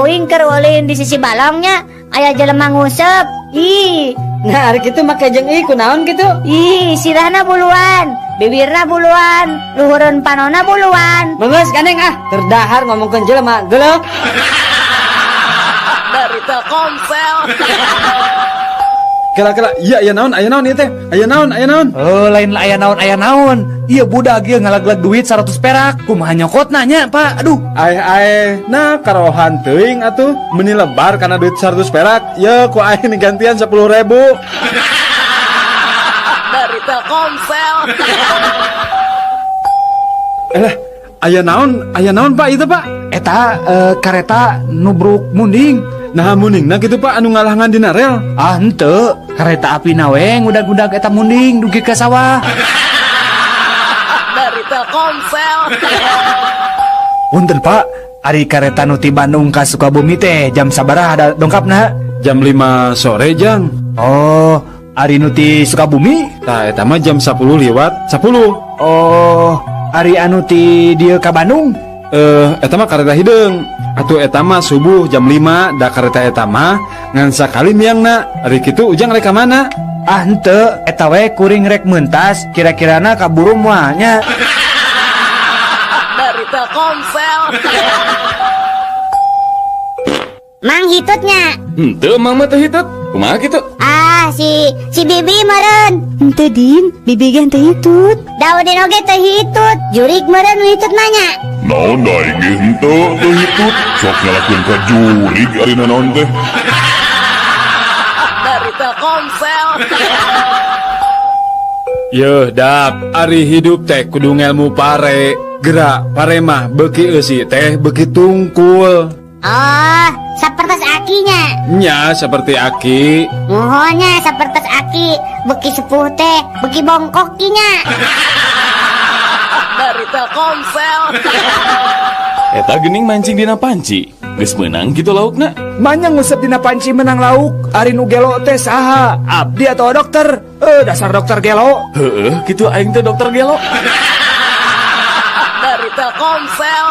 uing keur ulin di sisi balongnya aya jelema nguseup. Ih. Nah, ari kitu make jeung ih kunaon kitu? Ih, sirahna buluan, bibirna buluan, luhureun panona buluan. Geus gandeng ah, keur dahar ngomongkeun jelema, geuleuh. Dari Telkomsel. Kira-kira iya aya naon, aya naon ieu teh? Aya naon, aya naon? Oh, lain aya naon, aya naon. Iya budak ieu ngalaglag duit 100 perak. Kumaha nyokotna nya, Pak? Aduh. Aeh aeh, nah karohan teuing atuh. Meuni lebar kana duit 100 perak. Ye ku aing digantian 10.000. Dari Telkomsel. Elah, aya naon? Aya naon Pak itu Pak? Eta kareta nubruk munding. Nah mundingna kitu Pak anu ngalangan dina rel. Ah henteu, kareta api na we ngudag-ngudag eta munding dugi ka sawah. Dari Telkomsel. Punten Pak, ari kareta nu ti Bandung ka Sukabumi teh jam sabaraha ada dongkapna? Jam 5 sore jang. Oh, ari nu ti Sukabumi? Tah eta mah jam 10 lewat 10. Oh, ari anu ti dieu ka Bandung? Eta mah kareta hideung. Atuh eta mah subuh jam 5 da kareta eta mah ngan sakali miangna. Ari kitu ujang rek ka mana? Ah henteu, eta we kuring rek mentas, kira-kirana kaburu moal nya. Dari Telkomsel. Mang hitutnya. Henteu mang mah teu hitut. Kumaha kitu? Ah, si Bibi meureun. Henteu Din, Bibi ge henteu hitut. Daudin oge teu hitut. Jurik meureun nu hitut mah nya. Naon da aing ge henteu teu hitut. Sok nyalakeun ka jurig ari naon teh. Dari Telkomsel. Yeuh dap, ari hidup teh kudu ngelmu pare. Gerak pare mah beuki eusi teh beuki tungkul. Oh, sapertos akinya. Nya seperti aki. Muhonnya sapertos aki, beuki sepuh teh, beuki bongkok kinya. Dari Telkomsel. Eta geuning mancing dina panci. Geus meunang kitu laukna. Manya ngusep dina panci menang lauk. Ari nu gelo teh saha? Abdi atau dokter? Dasar dokter gelo. Heeh, kitu aing teh dokter gelo. Dari Telkomsel.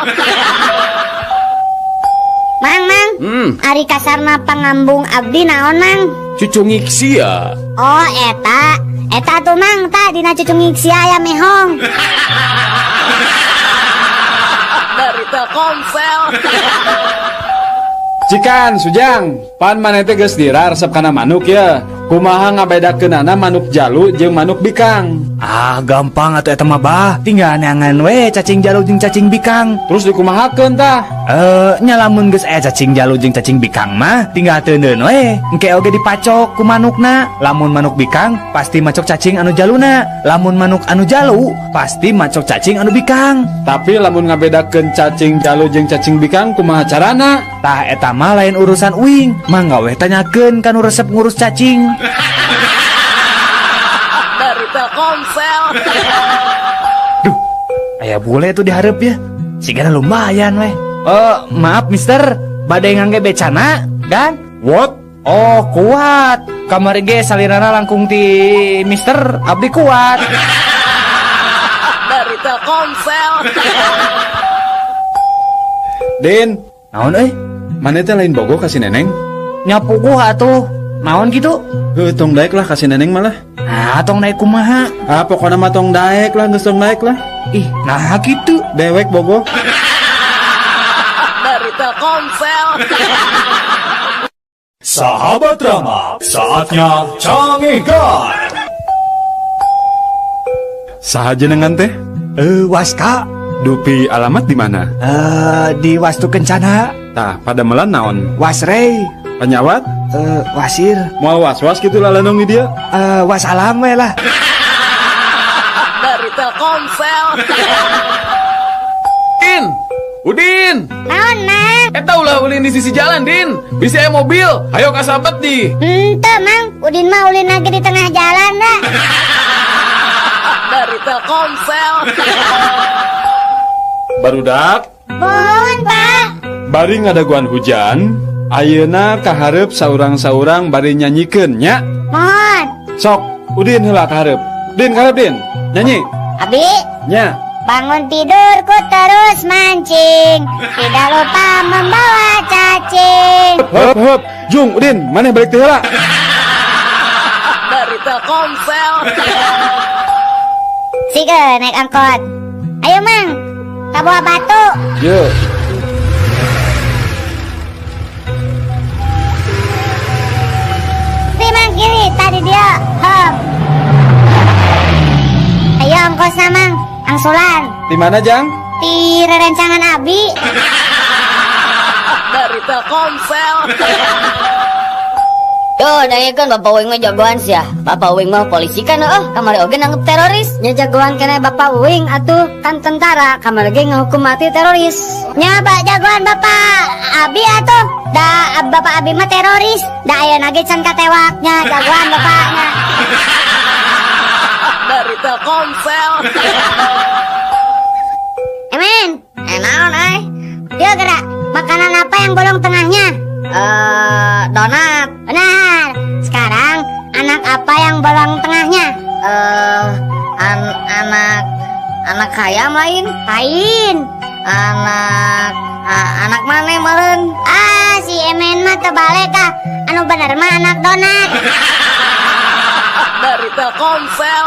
Mang, mang. Ari kasarna pangambung abdi naon, Mang? Cucungik sia. Oh, eta. Eta tuh, Mang, ta dina cucungik sia aya mehong. Dari Telkomsel. Cikan, Sujang, pan maneh teh geus dira resep kana manuk ya. Kumaha ngabedakeunana manuk jalu jeung manuk bikang? Ah, gampang atuh eta mah, Bah. Tinggal neangan we cacing jalu jeung cacing bikang. Terus dikumahakeun tah? Nya lamun geus aya cacing jalu jeung cacing bikang mah tinggal teuneun we. Engke oge dipacok ku manukna. Lamun manuk bikang pasti macok cacing anu jaluna. Lamun manuk anu jalu pasti macok cacing anu bikang. Tapi lamun ngabedakeun cacing jalu jeung cacing bikang kumaha carana? Tah eta mah lain urusan uing. Mangga we tanyakeun ka nu resep ngurus cacing. Dari Telkomsel. Duh, aya bule tuh dihareup ya. Sigana lumayan weh. Maaf mister, badai ngangge becana, kan? What? Oh, kuat. Kamari ge salirana langkung ti mister, abdi kuat. Dari Telkomsel. Din, naon euy? Maneh teh lain bogoh ka si Neneng? Nya puguh atuh. Naon gitu? Heuh, tong daek lah ka si Neneng malah. Nah, tong daek kumaha? Ah, pokona mah tong daek lah, geus tong daek lah. Ih, nah gitu. Dewek bogoh. Dari Telkomsel. Sahabat Rama, saatnya Cangegan. Saha jenengan teh? Eh, Waska. Dupi alamat di mana? Eh, di Wastu Kencana. Tah, padamelan naon? Wasrey. Panyawat? Eh, wasir. Moal was-was gitu lalenong di dia? Eh, wassalam we lah. Dari Telkomsel. Din, Udin. Naon, Mang? Eta ulah ulin di sisi jalan, Din. Bisi aya mobil. Ayo kasabet di. Henteu, Mang. Udin mah ulin lagi di tengah jalan dah. Dari Telkomsel. Barudak, Mohon, Pak. Bari ngadaguan hujan, ayeuna kaharep saurang-saurang bari nyanyikeun nya. Mohon. Sok, Udin heula kaharep. Din kaharep Din. Nyanyi. Abi, Nya. Bangun tidurku terus mancing. Tidak lupa membawa cacing. Hop hop. Jung Udin, maneh balik teh heula. Dari Telkomsel. Sige, naik angkot. Ayo, Mang. Ka Buah Batu. Yo. Nih, Mang, kiri. Tadi dia. Hop. Ayo ongkosna, Mang. Angsulan. Di mana, Jang? Di rerencangan Abi. Dari Telkomsel. Yo, kan Bapak Uing mah jagoan sih ya. Bapak Uing mah polisi kan oh, kamari oge nanggep teroris. Nya jagoan kene Bapak Uing atuh kan tentara kamari ge ngahukum mati teroris. Nya Pak jagoan Bapak Abi atuh. Da Bapak Abi mah teroris. Da ayeuna ge can katewaknya jagoan bapaknya. Dari Telkomsel. Emen, Naon euy? Dia gerak. Makanan apa yang bolong tengahnya? Eh, donat. Benar. Sekarang anak apa yang bolong tengahnya? Eh, an anak anak ayam lain. Lain. Anak anak mana meureun? Ah, si Emen mah terbalik ah. Anu bener mah anak donat. Dari Telkomsel.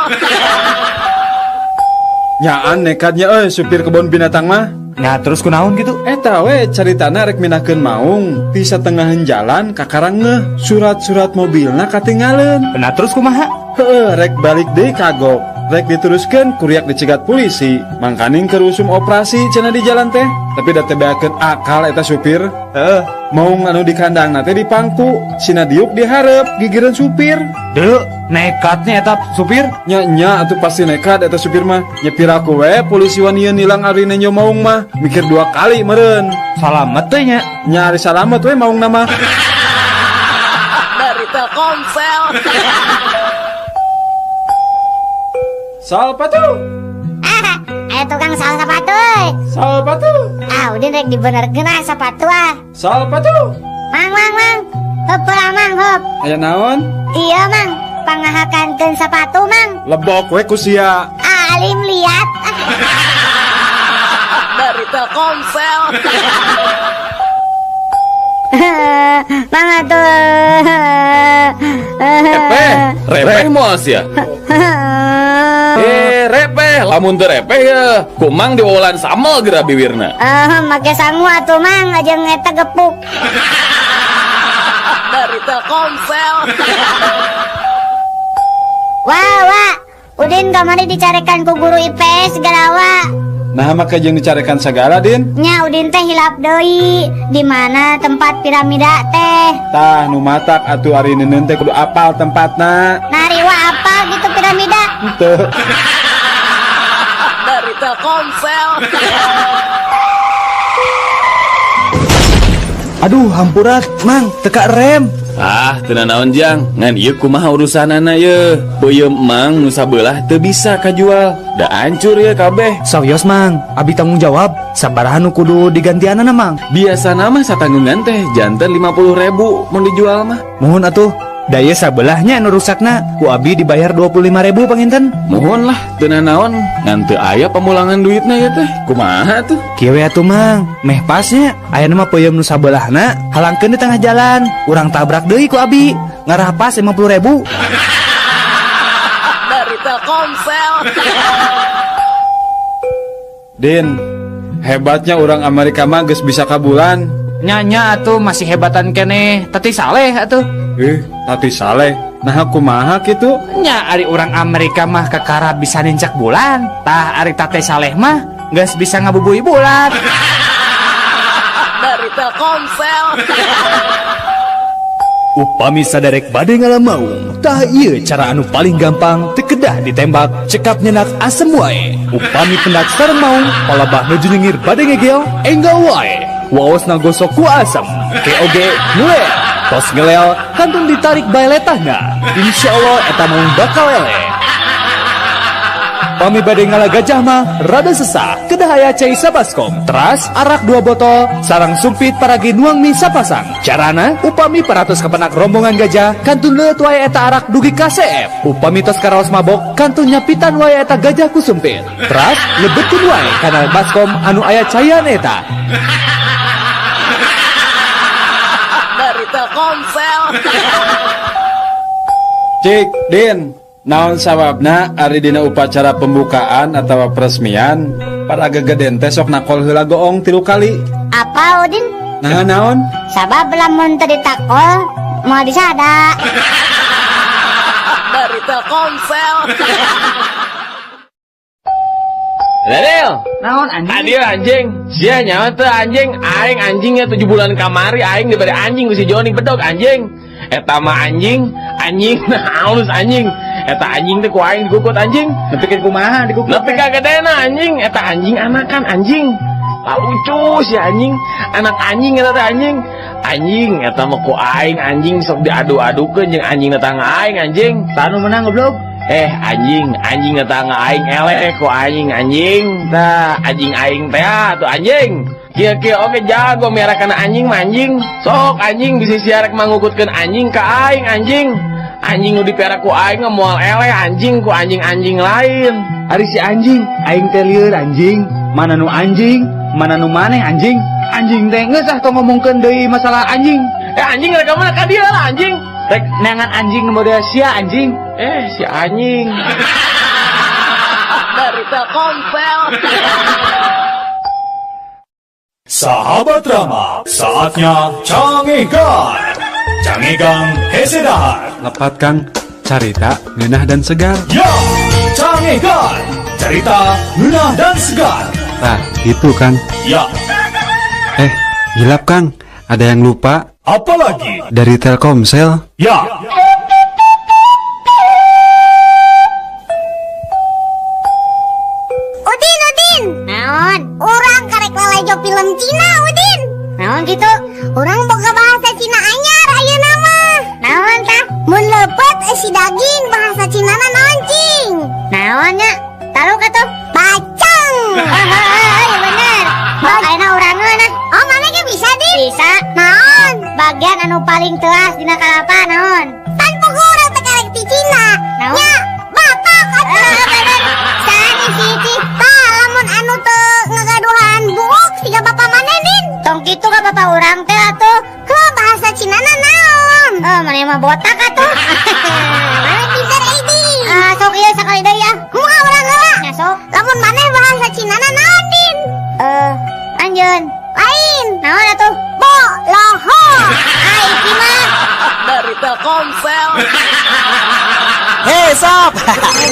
Nyaan nekatnya euy supir kebun binatang mah. Nah, terus kunaon gitu? Eta we caritana rek mindahkeun maung ti satengahan jalan kakarang ngeuh surat-surat mobilna katinggaleun. Nah, terus kumaha? Heeh, rek balik deui kagok. Rek diteruskeun kuriak dicegat polisi. Mangkaning keur usum operasi cenah di jalan teh. Tapi da teu beakeun akal eta supir. Heeh. Maung anu di kandangna teh dipangku, sina diuk dihareup gigireun supir. Deu, nekatnya eta supir. Nya nya atuh pasti nekat eta supir mah. Nya piraku we polisi wanian nilang ari nenjo maung mah. Mikir dua kali meureun. Salamet teh nya. Nya ari salamet we maungna mah. Dari Telkomsel. Salpatu. Ah, ayo tukang sal sepatu. Euy. Salpatu. Ah, udah rek dibenerkeun ah sepatu ah. Salpatu. Mang, mang, mang. Hop lah, Mang, hop. Aya naon? Iya, Mang. Pangahakankeun sepatu, Mang. Lebok we ku sia. Ah, alim liat. Dari Telkomsel. Mang atuh. Repeh, repeh moal sia. Eh, repeh, lamun teu repeh ya. Kumang diwolan samel geura biwirna. Eh, make sangu atuh, Mang, aja eta gepuk. Dari Telkomsel. Wah, wah. Udin kamari dicarekan ku guru IPS segala wa. Nah, make jeung dicarekan sagala, Din. Nya Udin teh hilap deui. Di mana tempat piramida teh? Tah nu matak atuh ari neuneun teh kudu apal tempatna. Nari wa apal gitu piramida. Henteu. Dari Telkomsel. Aduh, hampura, Mang, teka rem. Ah, teu nanaon Jang, ngan ieu kumaha urusanana ye. Peuyeum Mang nu sabelah teu bisa kajual. Da hancur ye kabeh. Sawios, Mang, abi tanggung jawab. Sabaraha nu kudu digantianana, Mang? Biasana mah satanggungan teh janten 50.000 mun dijual mah. Mohon atuh. Da ieu sabelahnya nu rusakna, ku abi dibayar 25.000 panginten. Mohon lah, teu nanaon, ngan teu aya pamulangan duitna ya teh. Kumaha tuh? Kieu we atuh, Mang, meh pasnya ayeuna mah peuyeum nu sabelahna halangkeun di tengah jalan, urang tabrak deui ku abi, ngarah pas 50.000. Dari Telkomsel. Din, hebatnya orang Amerika mah geus bisa ka bulan. Nya nya atuh, masih hebatan keneh Tati Saleh atuh. Eh, Tati Saleh. Nah, kumaha kitu? Nya ari urang Amerika mah kakara bisa nincak bulan. Tah, ari Tati Saleh mah geus bisa ngabubui bulan. Dari Telkomsel. Upami saderek bade ngala maung, tah ieu cara anu paling gampang, teu kedah ditembak, cekap nyenak asem wae. Upami pendak sareng maung, palebah nuju nyengir bade ngegel, enggal wae. Waosna gosok ku asem, keoge ngelel. Tos ngelel, kantun ditarik bae letahna. Insya Allah eta maung bakal eleh. Pami bade ngala gajah mah rada sesah, kedah aya cai sabaskom, teras arak 2 botol sareng sumpit paragi nuang mie sapasang. Carana, upami paratos kapenak rombongan gajah, kantun leueut wae eta arak dugi ka seep. Upami tos karaos mabok, kantun nyapitan wae eta gajah ku sumpit, teras lebetkeun wae kana baskom anu aya caian eta. Dari Telkomsel. Cik, Din, naon sababna ari dina upacara pembukaan atau peresmian para gegeden teh sok nakol heula goong 3 kali? Apa, Udin? Nah, naon? Sabab lamun teu ditakol moal disada. Dari Telkomsel. Daniel, Naon anjing? Adio anjing, sia nyawa teu anjing, aing anjingnya 7 bulan kamari aing diberi anjing ku si Joni bedog anjing. Eta mah anjing, anjing halus anjing. Eta anjing teh ku aing dikukut anjing. Nepikeun kumaha dikukut? Nepi ka gedena anjing, eta anjing anakan anjing. Lah lucu si anjing, anak anjing eta teh anjing. Anjing eta mah ku aing anjing sok diadu-adukeun jeung anjing tetangga aing anjing. Tanu menang goblok. Eh anjing, anjing tetangga aing eleh ku anjing anjing. Tah anjing aing teh atuh anjing. Kieu-kieu oge jago miara kana anjing mah anjing. Sok anjing bisi sia rek mangukutkeun anjing ka aing anjing. Anjing nu dipiara ku aing mah moal eleh anjing ku anjing-anjing lain. Ari si anjing, aing teh lieur anjing. Mana nu anjing, mana nu maneh anjing. Anjing teh geus ah tong ngomongkeun deui masalah anjing. Eh anjing rek ka mana ka dieu lah anjing. Rek neangan anjing nu model sia anjing. Eh si anjing. Dari Telkomsel. Sahabat Rama, saatnya Cangegan. Cangegang hese dahar. Lepat Kang, carita ngeunah dan segar. Ya, Cangegan, cerita ngeunah dan segar. Nah, itu Kang. Ya. Eh, hilap Kang, ada yang lupa. Apalagi? Dari Telkomsel. Ya. Udin, Udin. Naon? Urang karek lalajo film Cina, Udin. Naon gitu? Urang boga bahasa Cina anyar ayeuna mah. Naon tah? Mun leupeut isi daging bahasa Cina na naon cing? Naon nya? Taluk atuh? Bacang. Oh, iya bener. Oh, ayeuna urang ngeunah. Oh, mana ge bisa, Din? Bisa. Naon? Bagian anu paling teas dina kalapa naon? Pan pugu urang teh karek ti Cina. Naon? Nya, batak atuh. Bener. Saha si Ici? Tah, lamun anu teu ngagaduhan buuk siga bapa maneh, Din. Tong kitu ka bapa urang teh atuh. Heuh, bahasa Cina na naon? Oh, maneh mah botak atuh. Maneh pinter euy, Din. Ah, sok ieu sakali deui ah. Kumaha urang heula? Nya sok. Lamun maneh bahasa Cina na naon, Din? Anjeun. Lain. Naon atuh? Bo loho. Ah, iki mah. Dari Telkomsel. Hei sob,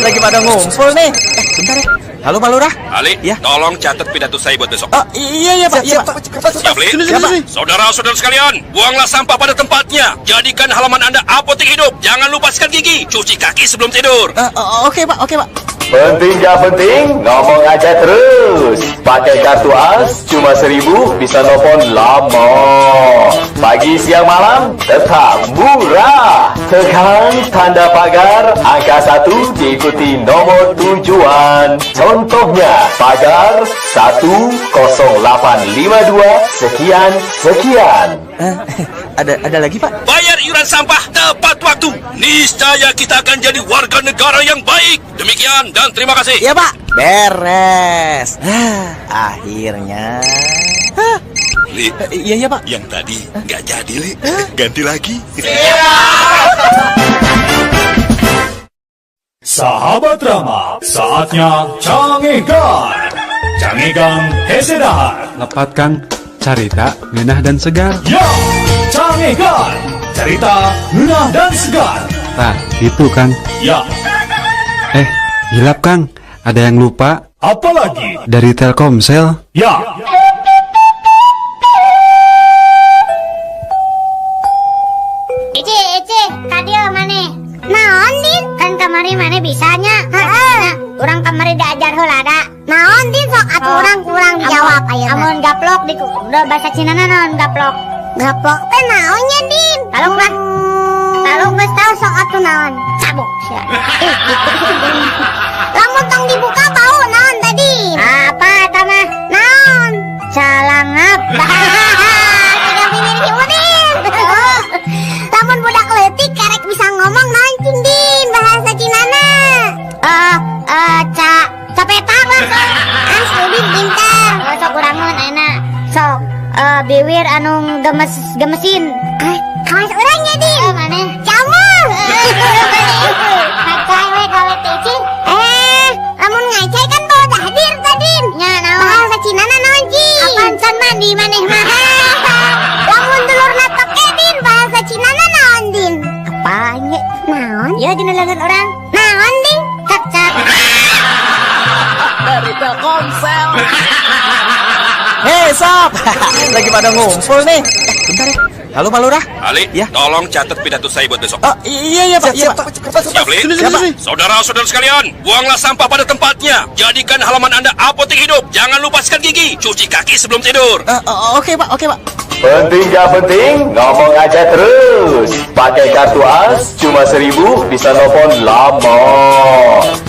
lagi pada ngumpul nih. Bentar ya. Halo Pak Lurah. Ali, ya? Tolong catat pidato saya buat besok. Oh, iya iya Pak. Siap, iya, Pak. Siap, Li. Sini, sini, sini. Saudara-saudara sekalian, buanglah sampah pada tempatnya. Jadikan halaman Anda apotek hidup. Jangan lupa sikat gigi, cuci kaki sebelum tidur. Oke Pak, oke Pak. Penting gak penting, ngomong aja terus. Pakai kartu AS cuma 1000 bisa nelfon lama. Pagi, siang, malam tetap murah. Tekan tanda pagar angka 1 diikuti nomor tujuan. Contohnya pagar 10852 sekian sekian. Ada lagi Pak? Bayar iuran sampah tepat waktu. Niscaya kita akan jadi warga negara yang baik. Demikian dan terima kasih. Iya Pak. Beres. Akhirnya. Hah? Li. Iya iya Pak. Yang tadi nggak jadi Li. Ganti lagi. Siap. Sahabat Rama, saatnya Cangegan. Cangegang hese dahar. Lepat Kang, Carita ngeunah dan segar. Ya, Cangegan. Cerita ngeunah dan segar. Nah, itu Kang. Ya. Hilap Kang. Ada yang lupa. Apalagi? Dari Telkomsel. Ya. Ici, Ici, kadieu maneh. Naon, Din? Kan kamari maneh bisanya. Heeh. Urang kamari diajar heula da. Naon, Din, sok atuh urang kurang dijawab ayeuna. Amun gaplok di udah bahasa Cina naon gaplok? Gaplok teh naonnya, Din? Talung lah. Talung geus tau sok atuh naon. Cabok sia. Lamun tong dibuka bau naon tadi? Apa eta mah? Naon? Calangap. Tiga bibir si Udin. Lamun budak leutik karek bisa ngomong naon cing Din bahasa Cinana. Capetang lah. Ah, si Udin pintar. Sok urangeun ayeuna. Sok biwir anu gemes gemesin. Ah, kawas urangnya Din. Maneh? Camul. Ngacai we gawe teh cing. Lamun ngacai kan bawa dahdir tadi. Nya naon? Bahasa Cinana naon cing? Apaan can mandi maneh mah? Lamun dulurna toke Din, bahasa Cinana naon Din? Apaan ye? Naon? Ya dina leungeun urang. Naon Din? Kecap. Dari Telkomsel. Hei sob, lagi pada ngumpul nih. Bentar ya. Halo Pak Lurah. Ali, ya? Tolong catat pidato saya buat besok. Oh, iya iya Pak. Siap, siap. Siap, Li? Saudara-saudara sekalian, buanglah sampah pada tempatnya. Jadikan halaman Anda apotek hidup. Jangan lupa sikat gigi, cuci kaki sebelum tidur. Oke Pak, oke Pak. Penting gak penting, ngomong aja terus. Pakai kartu AS cuma 1000 bisa nelfon lama.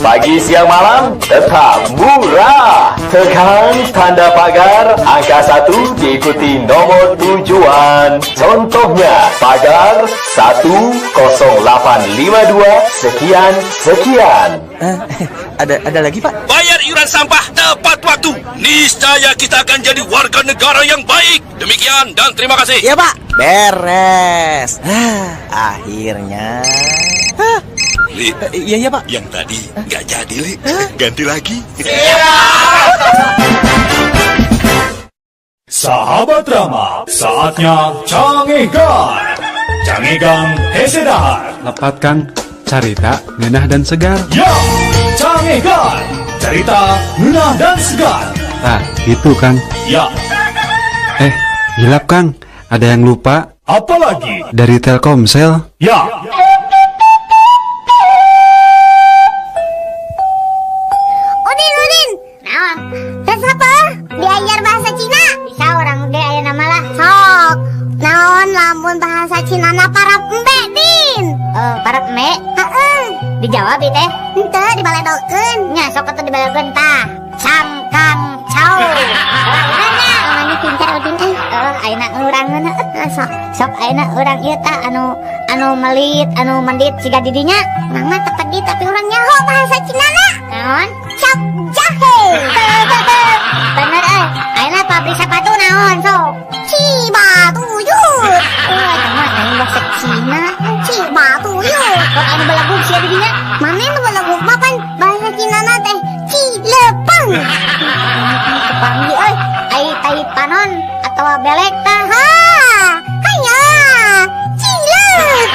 Pagi, siang, malam tetap murah. Tekan tanda pagar angka 1 diikuti nomor tujuan. Contohnya pagar 10852 sekian sekian. Ada lagi Pak? Bayar iuran sampah tepat waktu. Niscaya kita akan jadi warga negara yang baik. Demikian dan terima kasih. Ya Pak, beres. Akhirnya. Li, iya iya Pak. Yang tadi nggak jadi Li. Ganti lagi. Sahabat Rama, saatnya Cangegan. Cangegan hese dahar. Lepat Kang, carita ngeunah dan segar. Ya, Cangegan. Cerita ngeunah dan segar. Nah, itu Kang. Ya. Hilap Kang. Ada yang lupa. Apalagi? Dari Telkomsel. Ya. Udin, Udin. Naon? Tes apa? Diajar bahasa Cina. Bisa orang ge aya nama lah. Sok. Naon lamun bahasa Cina na parap embe, Din? Parap embe? Heeh. Dijawab ieu teh? Henteu, dibaledokeun. Nya sok atuh dibaledokeun tah. Cangkang cau. Mana? Mana pintar Udin teh? Ayeuna ngurangeun heuh. Sok. Sok ayeuna urang ieu tah anu melit, anu mendit siga di dinya. Urang mah teu pedih tapi urang nyaho bahasa Cina na. Naon? Cap jahe. Bener euy. Ayeuna pabrik sepatu naon sok? Cibatuyut. Eta mah lain bahasa Cina. Cibatuyut. Kok anu belagug sia di dinya? Mana nu belagug mah pan bahasa Cina na teh Cilepeng. Kepanggih euy. Ai tai panon atawa belek tah. Ha. Hanya Cileuk.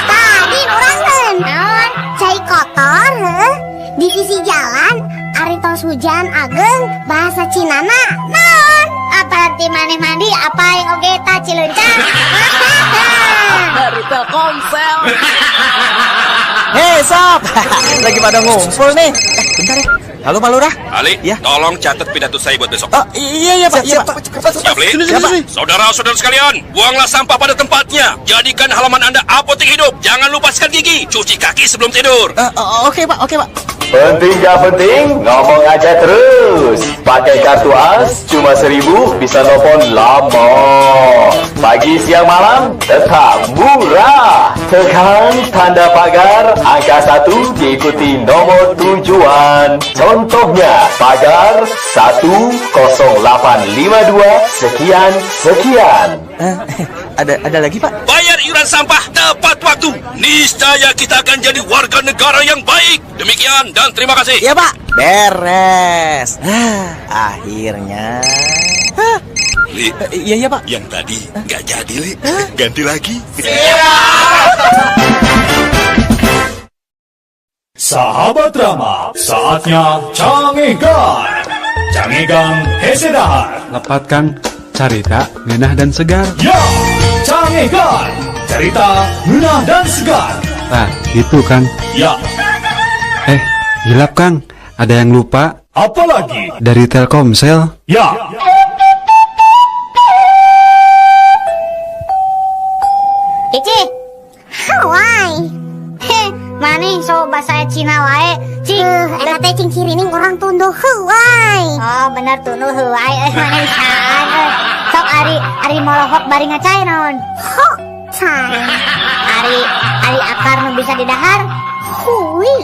Tadi urangeun. Naon? Cai kotor heuh. Di sisi jalan ari tos hujan ageng bahasa Cinana naon? Apa nanti maneh mandi apa yang oge ta cileunca? Dari Telkomsel. Hei sob, lagi pada ngumpul nih. Bentar ya. Halo Pak Lurah. Ali, ya? Tolong catat pidato saya buat besok. Oh, iya iya Pak. Siap, siap. Siap, Li? Saudara-saudara sekalian, buanglah sampah pada tempatnya. Jadikan halaman Anda apotek hidup. Jangan lupa sikat gigi, cuci kaki sebelum tidur. Oke Pak, oke Pak. Penting gak penting, ngomong aja terus. Pakai kartu AS cuma 1000 bisa nelfon lama. Pagi, siang, malam tetap murah. Tekan tanda pagar angka 1 diikuti nomor tujuan. Contohnya pagar 10852 sekian sekian. Ada lagi Pak? Bayar iuran sampah tepat waktu. Niscaya kita akan jadi warga negara yang baik. Demikian dan terima kasih. Ya Pak, beres. Akhirnya. Li, Iya iya Pak. Yang tadi nggak jadi, Li. Ganti lagi. Sahabat Rama, saatnya Cangegan. Cangegan hese dahar. Lepat Kang, carita, ngeunah dan segar. Ya, Cangegan. Cerita ngeunah dan segar. Nah, itu Kang. Ya, Hilap Kang, ada yang lupa. Apalagi? Dari Telkomsel. Ya. Cici. Hawaii. Heh, maneh so bahasa Cina wae. Cing, Eta teh cing cirining orang tunduh heuay. Oh, bener tunduh heuay euy maneh bisaan euy. Sok ari ari molohok bari ngacai naon? Ho, cai. Ari ari akar nu bisa didahar? Hui. Ih,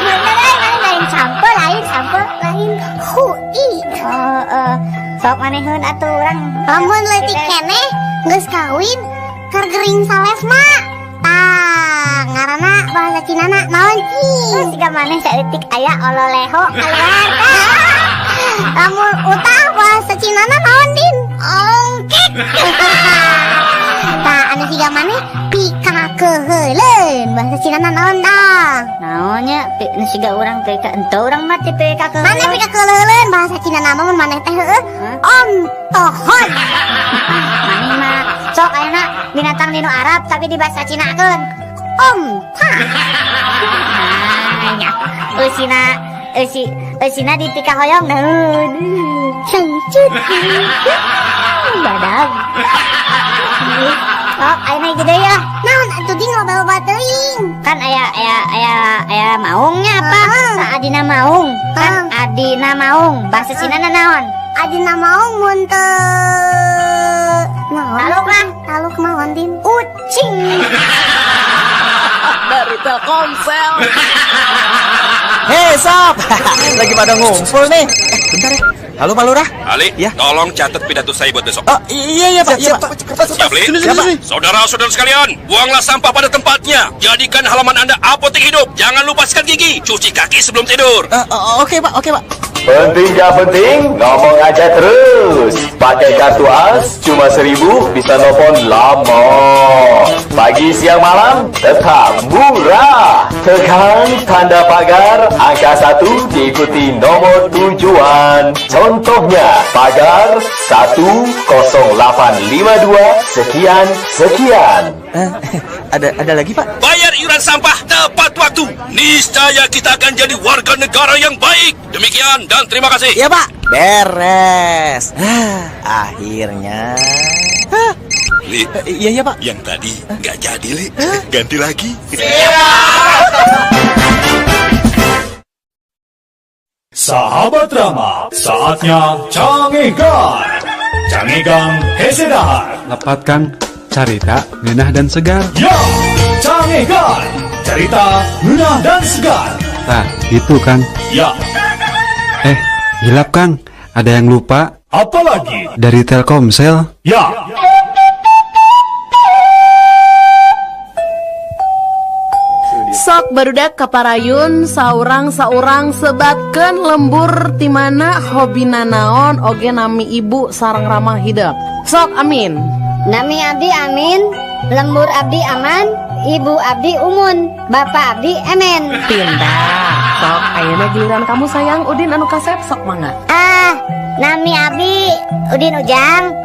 bener euy, maneh lain sampeu, lain sampeu, lain hui. Oh, sok maneheun atuh urang. Lamun leutik keneh geus kawin keur gering salesma. Tah, ngaranna bahasa Cinana naon cing? Siga maneh saeutik aya ololeho keluar. Lamun utah bahasa Cinana naon din? Ongkek. Tah, anu siga maneh pikakeuheuleun bahasa Cinana naon tah? Naonnya nu siga urang pika ente urang mah teh pikakeuheuleun. Maneh pikakeuheuleun bahasa Cinana mah mun maneh teh heueuh ontohon. Maneh mah sok ayeuna binatang dinu Arab tapi di bahasa Cinakeun. Onta. Nah, nya. Eusina eusi eusina dipikahoyong naon. Cengcut. Badag. Oh, ayeuna hiji deui ah. Naon atuh ding loba-loba teuing? Kan aya aya aya aya maungnya apa? Sa adina maung. Kan adina maung. Bahasa Cina na naon? Adina maung mun teu naon? Taluk lah. Taluk naon din? Ucing. Dari Telkomsel. Hei sob, lagi pada ngumpul nih. Bentar ya. Halo Pak Lurah. Ali, ya? Tolong catat pidato saya buat besok. Oh, iya iya Pak. Iya, Pak. Siap, Li? Saudara-saudara sekalian, buanglah sampah pada tempatnya. Jadikan halaman Anda apotek hidup. Jangan lupa sikat gigi, cuci kaki sebelum tidur. Oke Pak, oke Pak. Penting gak penting, ngomong aja terus. Pakai kartu AS, cuma 1.000 bisa nelfon lama. Pagi, siang, malam, tetap murah. Tekan tanda pagar, angka 1 diikuti nomor tujuan. Contohnya, pagar 10852 sekian sekian. Ada lagi Pak? Bayar iuran sampah tepat waktu. Niscaya kita akan jadi warga negara yang baik. Demikian dan terima kasih. Ya Pak, beres. Akhirnya. Li, iya iya Pak. Yang tadi nggak jadi, Li. Ganti lagi. Sahabat Rama, saatnya Cangegan. Cangegan hese dahar. Lepat Kang, carita, ngeunah dan segar. Ya, Cangegan. Cerita ngeunah dan segar. Nah, itu Kang. Ya. Hilap Kang, ada yang lupa. Apalagi? Dari Telkomsel. Ya. Sok barudak kaparayun saurang-saurang sebatkeun lembur timana hobina naon oge nami ibu sareng ramah hidup. Sok amin. Nami abdi amin, lembur abdi aman, ibu abdi umun, bapak abdi emen. Pindah. Sok ayeuna giliran kamu sayang Udin anu kasep sok mangga. Nami abdi Udin Ujang,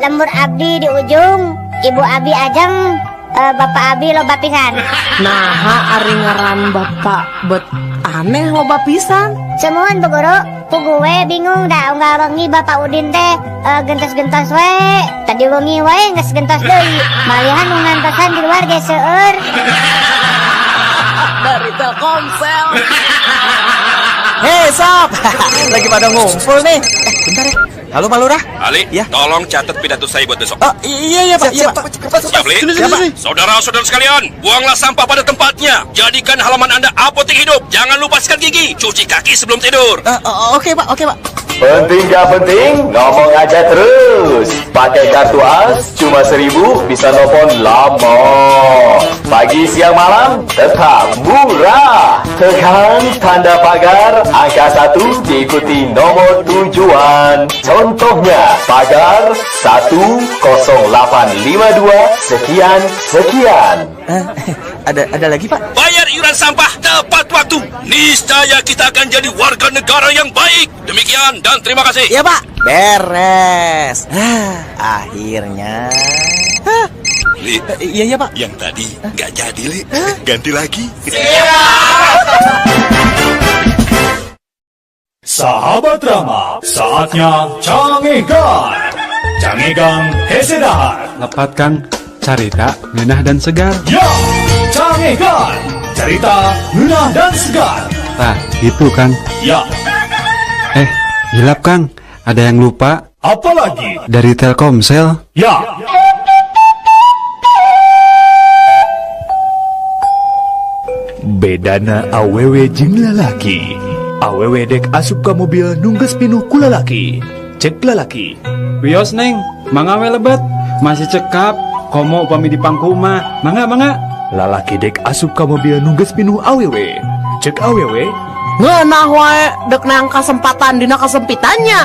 lembur abdi di ujung, ibu abdi ajeng, bapak abi loba pisan. Naha ari ngaran bapak bet aneh loba pisan. Semuan Bu Guru, pugu we bingung da unggal wengi bapak Udin teh gentos-gentos we. Tadi wengi wae geus gentos deui. Malihan nu ngantosan di luar ge seueur. Dari Telkomsel. Hei sob, lagi pada ngumpul nih. Bentar ya. Halo Pak Lurah. Ali, ya? Tolong catat pidato saya buat besok. Oh, iya iya Pak. Iya Pak. Siap, Li? Saudara-saudara sekalian, buanglah sampah pada tempatnya. Jadikan halaman Anda apotek hidup. Jangan lupa sikat gigi, cuci kaki sebelum tidur. Oke Pak, oke Pak. Penting gak penting, ngomong aja terus. Pakai kartu AS cuma 1.000 bisa nelfon lama. Pagi, siang, malam tetap murah. Tekan tanda pagar angka 1 diikuti nomor tujuan. Contohnya pagar 10852 sekian sekian. Ada lagi, Pak? Bayar iuran sampah tepat waktu. Niscaya kita akan jadi warga negara yang baik. Demikian dan terima kasih. Iya, Pak. Beres. Akhirnya. Li. Iya, iya, Pak. Yang tadi nggak jadi, Li. Ganti lagi. Sahabat Rama, saatnya Cangegan. Cangegan hese dahar. Lepat Kang, carita ngeunah dan segar. Ya, Cangegan, cerita ngeunah dan segar. Nah, itu Kang. Ya. Hilap Kang, ada yang lupa. Apalagi? Dari Telkomsel. Ya. Bedana awewe jeung lalaki. Awewe dek asup ka mobil nu geus pinuh ku lalaki. Cek lalaki. Wios Neng, mangga we lebet. Masih cekap, komo upami di pangku mah. Mangga, mangga. Lalaki dek asup ka mobil nu geus pinuh awewe. Cek awewe. Ngeunah wae dek neang kasempatan dina kesempitannya.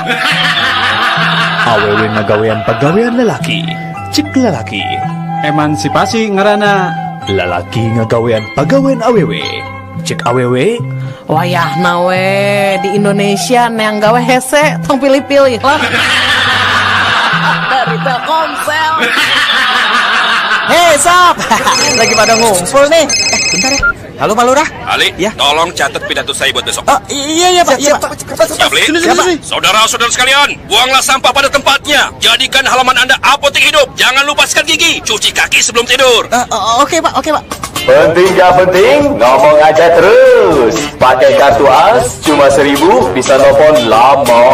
Awewe ngagawean pagawean lalaki. Cek lalaki. Emansipasi ngaranna. Lalaki ngagawean pagawean awewe. Cek awewe. Wayahna we di Indonesia neang gawe hese tong pilih-pilih lah. Dari Telkomsel. Hei sob, lagi pada ngumpul nih. Bentar ya. Halo Pak Lurah. Ali, ya? Tolong catat pidato saya buat besok. Oh, iya iya Pak. Siap, iya, Pak. Siap, Li. Saudara-saudara sekalian, buanglah sampah pada tempatnya. Jadikan halaman Anda apotek hidup. Jangan lupa sikat gigi, cuci kaki sebelum tidur. Oke Pak, oke Pak. Penting gak penting, ngomong aja terus. Pakai kartu AS cuma 1.000 bisa nelfon lama.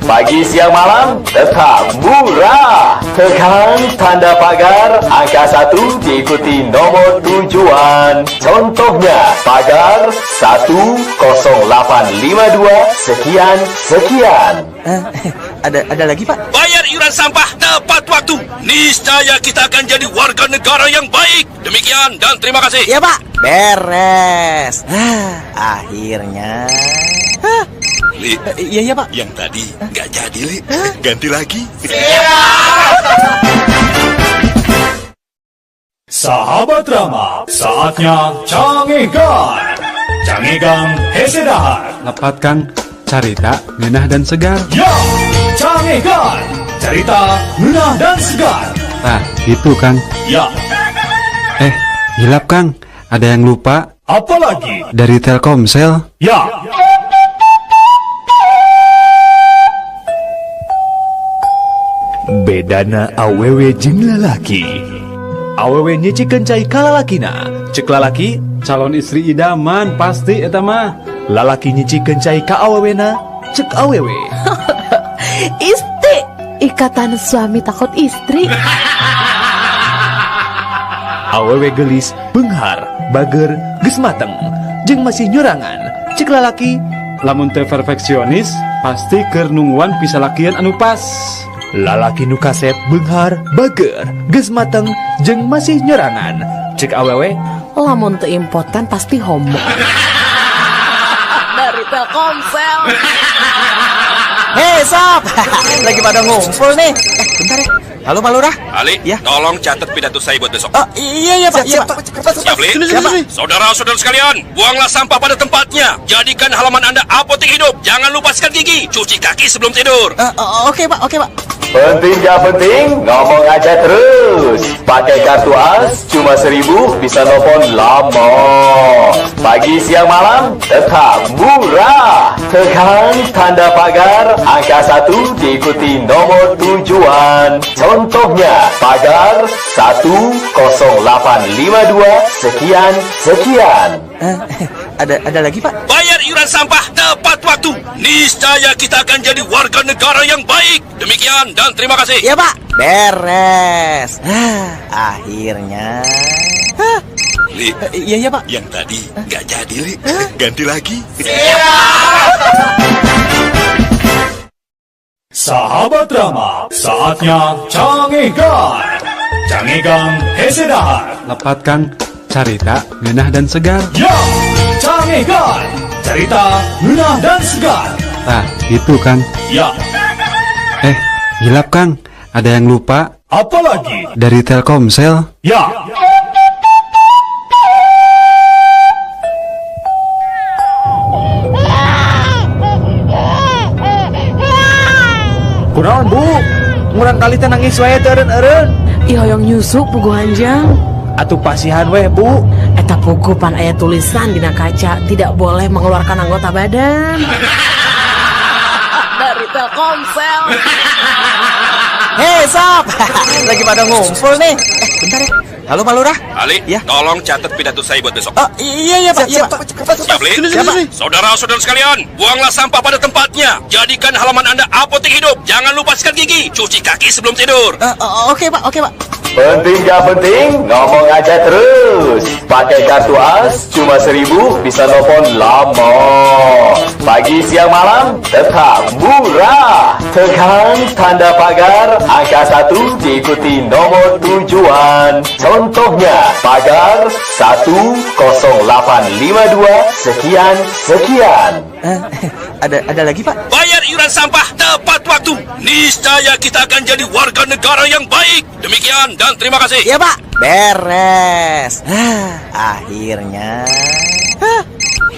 Pagi, siang, malam tetap murah. Tekan tanda pagar angka 1 diikuti nomor tujuan. Contohnya pagar 10852 sekian sekian. Ada lagi Pak? Bayar iuran sampah tepat waktu. Niscaya kita akan jadi warga negara yang baik. Demikian dan terima kasih. Iya Pak. Beres. Akhirnya. Li. Iya iya Pak. Yang tadi nggak jadi, Li. Ganti lagi. Sahabat Rama, saatnya Cangegan. Cangegan hese dahar. Lepat Kang, carita ngeunah dan segar. Ya, Cangegan, cerita ngeunah dan segar. Nah, itu Kang. Ya. Hilap Kang, ada yang lupa. Apalagi? Dari Telkomsel. Ya. Bedana awewe jeung lalaki. Awewe nyicikeun cai ka lalakina. Cek lalaki, calon istri idaman pasti eta mah. Lalaki nyicikeun cai ka awewena, cek awewe. Isti, ikatan suami takut istri. Awewe gelis, beunghar, bager, geus mateng, jeung masih nyorangan. Cek lalaki, lamun teu perfeksionis, pasti keur nungguan pisalakian anu pas. Lalaki nu kasep, beunghar, bager, geus mateng, jeung masih nyorangan. Cek awewe, lamun teu impoten pasti homo. Dari Telkomsel. Hei sob, lagi pada ngumpul nih. Bentar ya. Halo Pak Lurah. Ali, ya? Tolong catat pidato saya buat besok. Oh, iya iya Pak. Siap, siap, Li. Saudara-saudara sekalian, buanglah sampah pada tempatnya. Jadikan halaman Anda apotek hidup. Jangan lupa sikat gigi, cuci kaki sebelum tidur. Oke Pak, oke Pak. Penting gak penting, ngomong aja terus. Pakai kartu AS cuma 1.000 bisa nelfon lama. Pagi, siang, malam tetap murah. Tekan tanda pagar angka 1 diikuti nomor tujuan. Contohnya pagar 10852 sekian sekian. Ada lagi Pak? Bayar iuran sampah tepat waktu. Niscaya kita akan jadi warga negara yang baik. Demikian dan terima kasih. Iya Pak. Beres. Akhirnya. Li. Iya iya Pak. Yang tadi nggak jadi, Li. Ganti lagi. Sahabat Rama, saatnya Cangegan. Cangegan hese dahar. Lepat Kang, carita ngeunah dan segar. Ya, Cangegan. Cerita ngeunah dan segar. Nah, itu Kang. Ya, Eh, hilap Kang. Ada yang lupa apalagi? Dari Telkomsel. Ya. Kunaon, Bu? Murangkalih teh nangis wae teu eureun-eureun. Ih, hoyong nyusu puguh anjang. Atuh pasihan weh, Bu. Eta puguh pan aya tulisan dina kaca tidak boleh mengeluarkan anggota badan. Dari Telkomsel. Hei sob, lagi pada ngumpul nih. Eh, bentar ya. Halo, Pak Lurah. Ali, tolong catat pidato saya buat besok. Oh, iya iya Pak, iya Pak. Siap, Li? Siap, Pak. Saudara-saudara sekalian, buanglah sampah pada tempatnya. Jadikan halaman Anda apotek hidup. Jangan lupa sikat gigi, cuci kaki sebelum tidur. Oke Pak, oke Pak. Penting gak penting, ngomong aja terus. Pakai kartu AS cuma 1.000 bisa telepon lama. Pagi, siang, malam tetap murah. Tekan tanda pagar angka 1 diikuti nomor tujuan. Contohnya pagar 10852 sekian sekian. Ada lagi Pak? Bayar iuran sampah tepat waktu. Niscaya kita akan jadi warga negara yang baik. Demikian dan terima kasih. Iya Pak. Beres. Ah, akhirnya. Hah.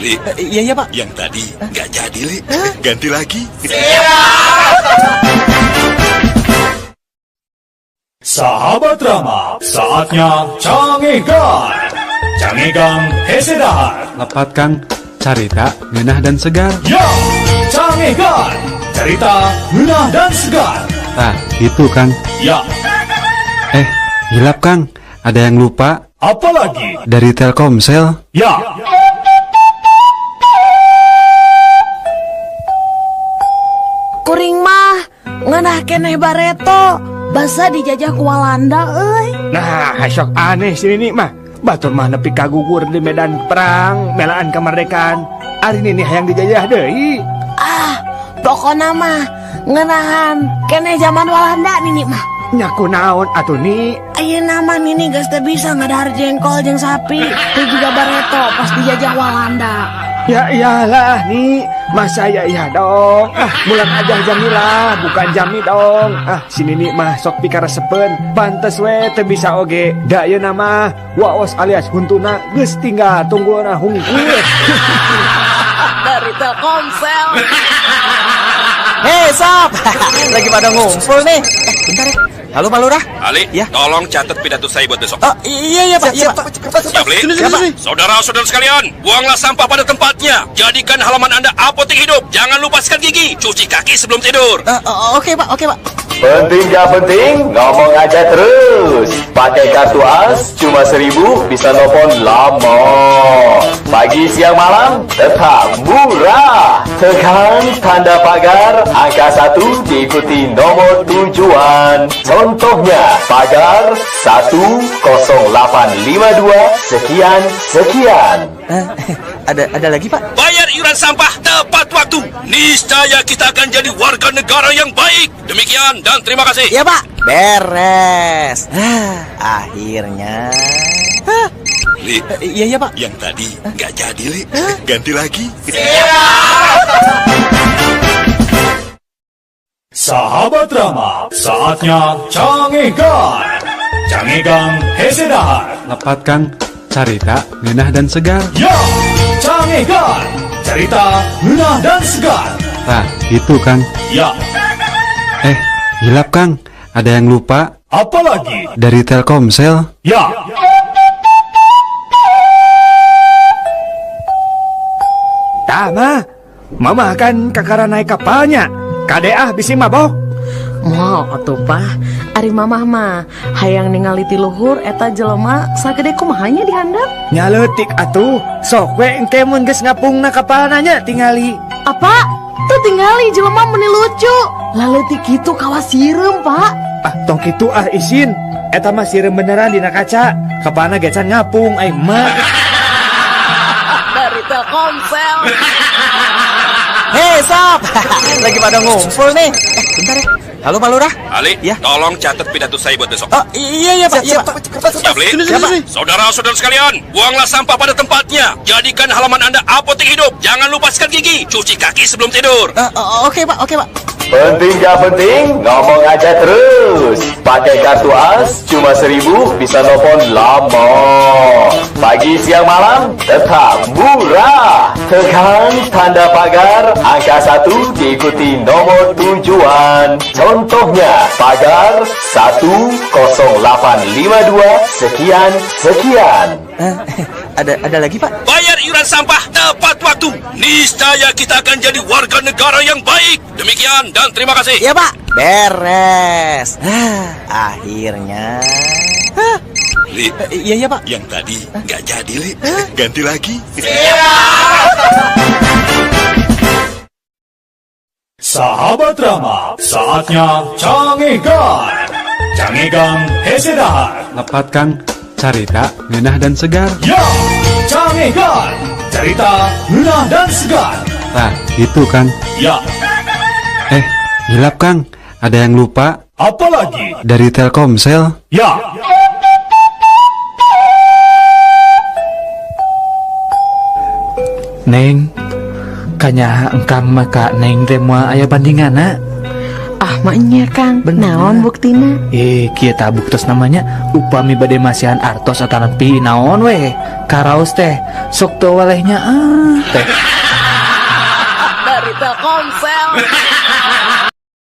Li, Iya iya Pak. Yang tadi nggak jadi, Li. Ganti lagi. Sahabat Rama, saatnya Cangegan. Cangegan hese dahar. Lepat Kang, carita ngeunah dan segar. Ya, Cangegan. Cerita ngeunah dan segar. Nah, itu Kang. Ya, Eh, hilap Kang. Ada yang lupa apalagi? Dari Telkomsel. Ya. Kuring mah ngeunah keneh bareto basa dijajah ku Walanda euy. Nah, sok aneh sini nih mah. Batur mah nepi kagugur di medan perang, melaan kemerdekaan. Ari nini hayang dijajah deui. Ah, pokona mah ngeunahan keneh zaman Walanda nini mah. Nya kunaon atuh ni? Ayeuna mah nini geus teu bisa ngadahar jengkol jeung sapi, teu juga bareto pas dijajah Walanda. Ya iyalah nih, masa ya iya dong. Ah, mulang aja Jamilah, bukan Jami dong. Ah, si nini mah sok pikaresepeun, pantes we teu bisa oge. Da ieu mah waos alias huntuna geus tinggal tunggulna hungkul. Dari Telkomsel. Hei sob, lagi pada ngumpul nih. Eh, bentar ya. Halo Pak Lurah. Ali, tolong catat pidato saya buat besok. Oh, iya iya Pak, iya Pak. Siap, Li? Siap, Pak. Saudara-saudara sekalian, buanglah sampah pada tempatnya. Jadikan halaman Anda apotek hidup. Jangan lupa sikat gigi, cuci kaki sebelum tidur. Oke Pak, oke Pak. Penting gak penting, ngomong aja terus. Pakai kartu AS cuma 1.000 bisa telepon lama. Pagi, siang, malam tetap murah. Tekan tanda pagar angka 1 diikuti nomor tujuan. Contohnya pagar 10852 sekian sekian. Ada lagi Pak? Bayar iuran sampah tepat waktu. Niscaya kita akan jadi warga negara yang baik. Demikian dan terima kasih. Iya Pak. Beres. Ah, akhirnya. Hah. Li, Iya iya Pak. Yang tadi nggak jadi, Li. Ganti lagi. Sahabat Rama, saatnya Cangegan. Cangegan hese dahar. Lepat Kang, carita ngeunah dan segar. Ya, Cangegan. Cerita ngeunah dan segar. Nah, itu Kang. Ya, Eh, hilap Kang. Ada yang lupa apalagi? Dari Telkomsel. Ya. Tah mah, mama kan kakara naik kapalnya. Kade ah bisi mabok. Moal atuh Pah, ari mamah mah hayang ningali ti luhur eta jelema sagede kumaha nya dihandap. Nya leutik atuh, sok we engke mun geus ngapungna kapalna nya tingali. Apa? Tuh tingali jelema meni lucu. Laleutik kitu kawas sireum, Pak. Ah, tong kitu ah isin. Eta mah sireum beneran dina kaca. Kapalna ge can ngapung ai mah. Dari Telkomsel. Hei sob, lagi pada ngumpul nih. Eh, Bentar ya. Halo Pak Lurah. Ali, Ya. tolong catat pidato saya buat besok. Oh, iya iya Pak. Iya, Pak. Siap, Li? Saudara-saudara sekalian, buanglah sampah pada tempatnya. Jadikan halaman Anda apotek hidup. Jangan lupa sikat gigi, cuci kaki sebelum tidur. Oke Pak, oke Pak. Penting gak penting, ngomong aja terus. Pakai kartu AS cuma 1.000 bisa nelfon lama. Pagi, siang, malam tetap murah. Tekan tanda pagar angka 1 diikuti nomor tujuan. Contohnya pagar 10852 sekian sekian. Ada lagi Pak? Bayar iuran sampah tepat waktu. Niscaya kita akan jadi warga negara yang baik. Demikian dan terima kasih. Iya Pak. Beres. Akhirnya. Li, Iya iya Pak. yang tadi nggak jadi, Li. Ganti lagi. Sahabat Rama, saatnya Cangegan. Cangegan hese dahar. Lepat Kang, carita, ngeunah dan segar. Ya, Cangegan. Cerita ngeunah dan segar. Nah, itu Kang. Ya, Hilap Kang, ada yang lupa apalagi? dari Telkomsel. Ya. Neng, kanyaah engkang mah ka Neng teh moal aya bandinganna. Ah, maknya Kang. Naon buktina? Kieu tah buktos namanya upami bade masihan artos atanapi naon weh. Karaos teh sok teu welehnya ah teh. Dari Telkomsel.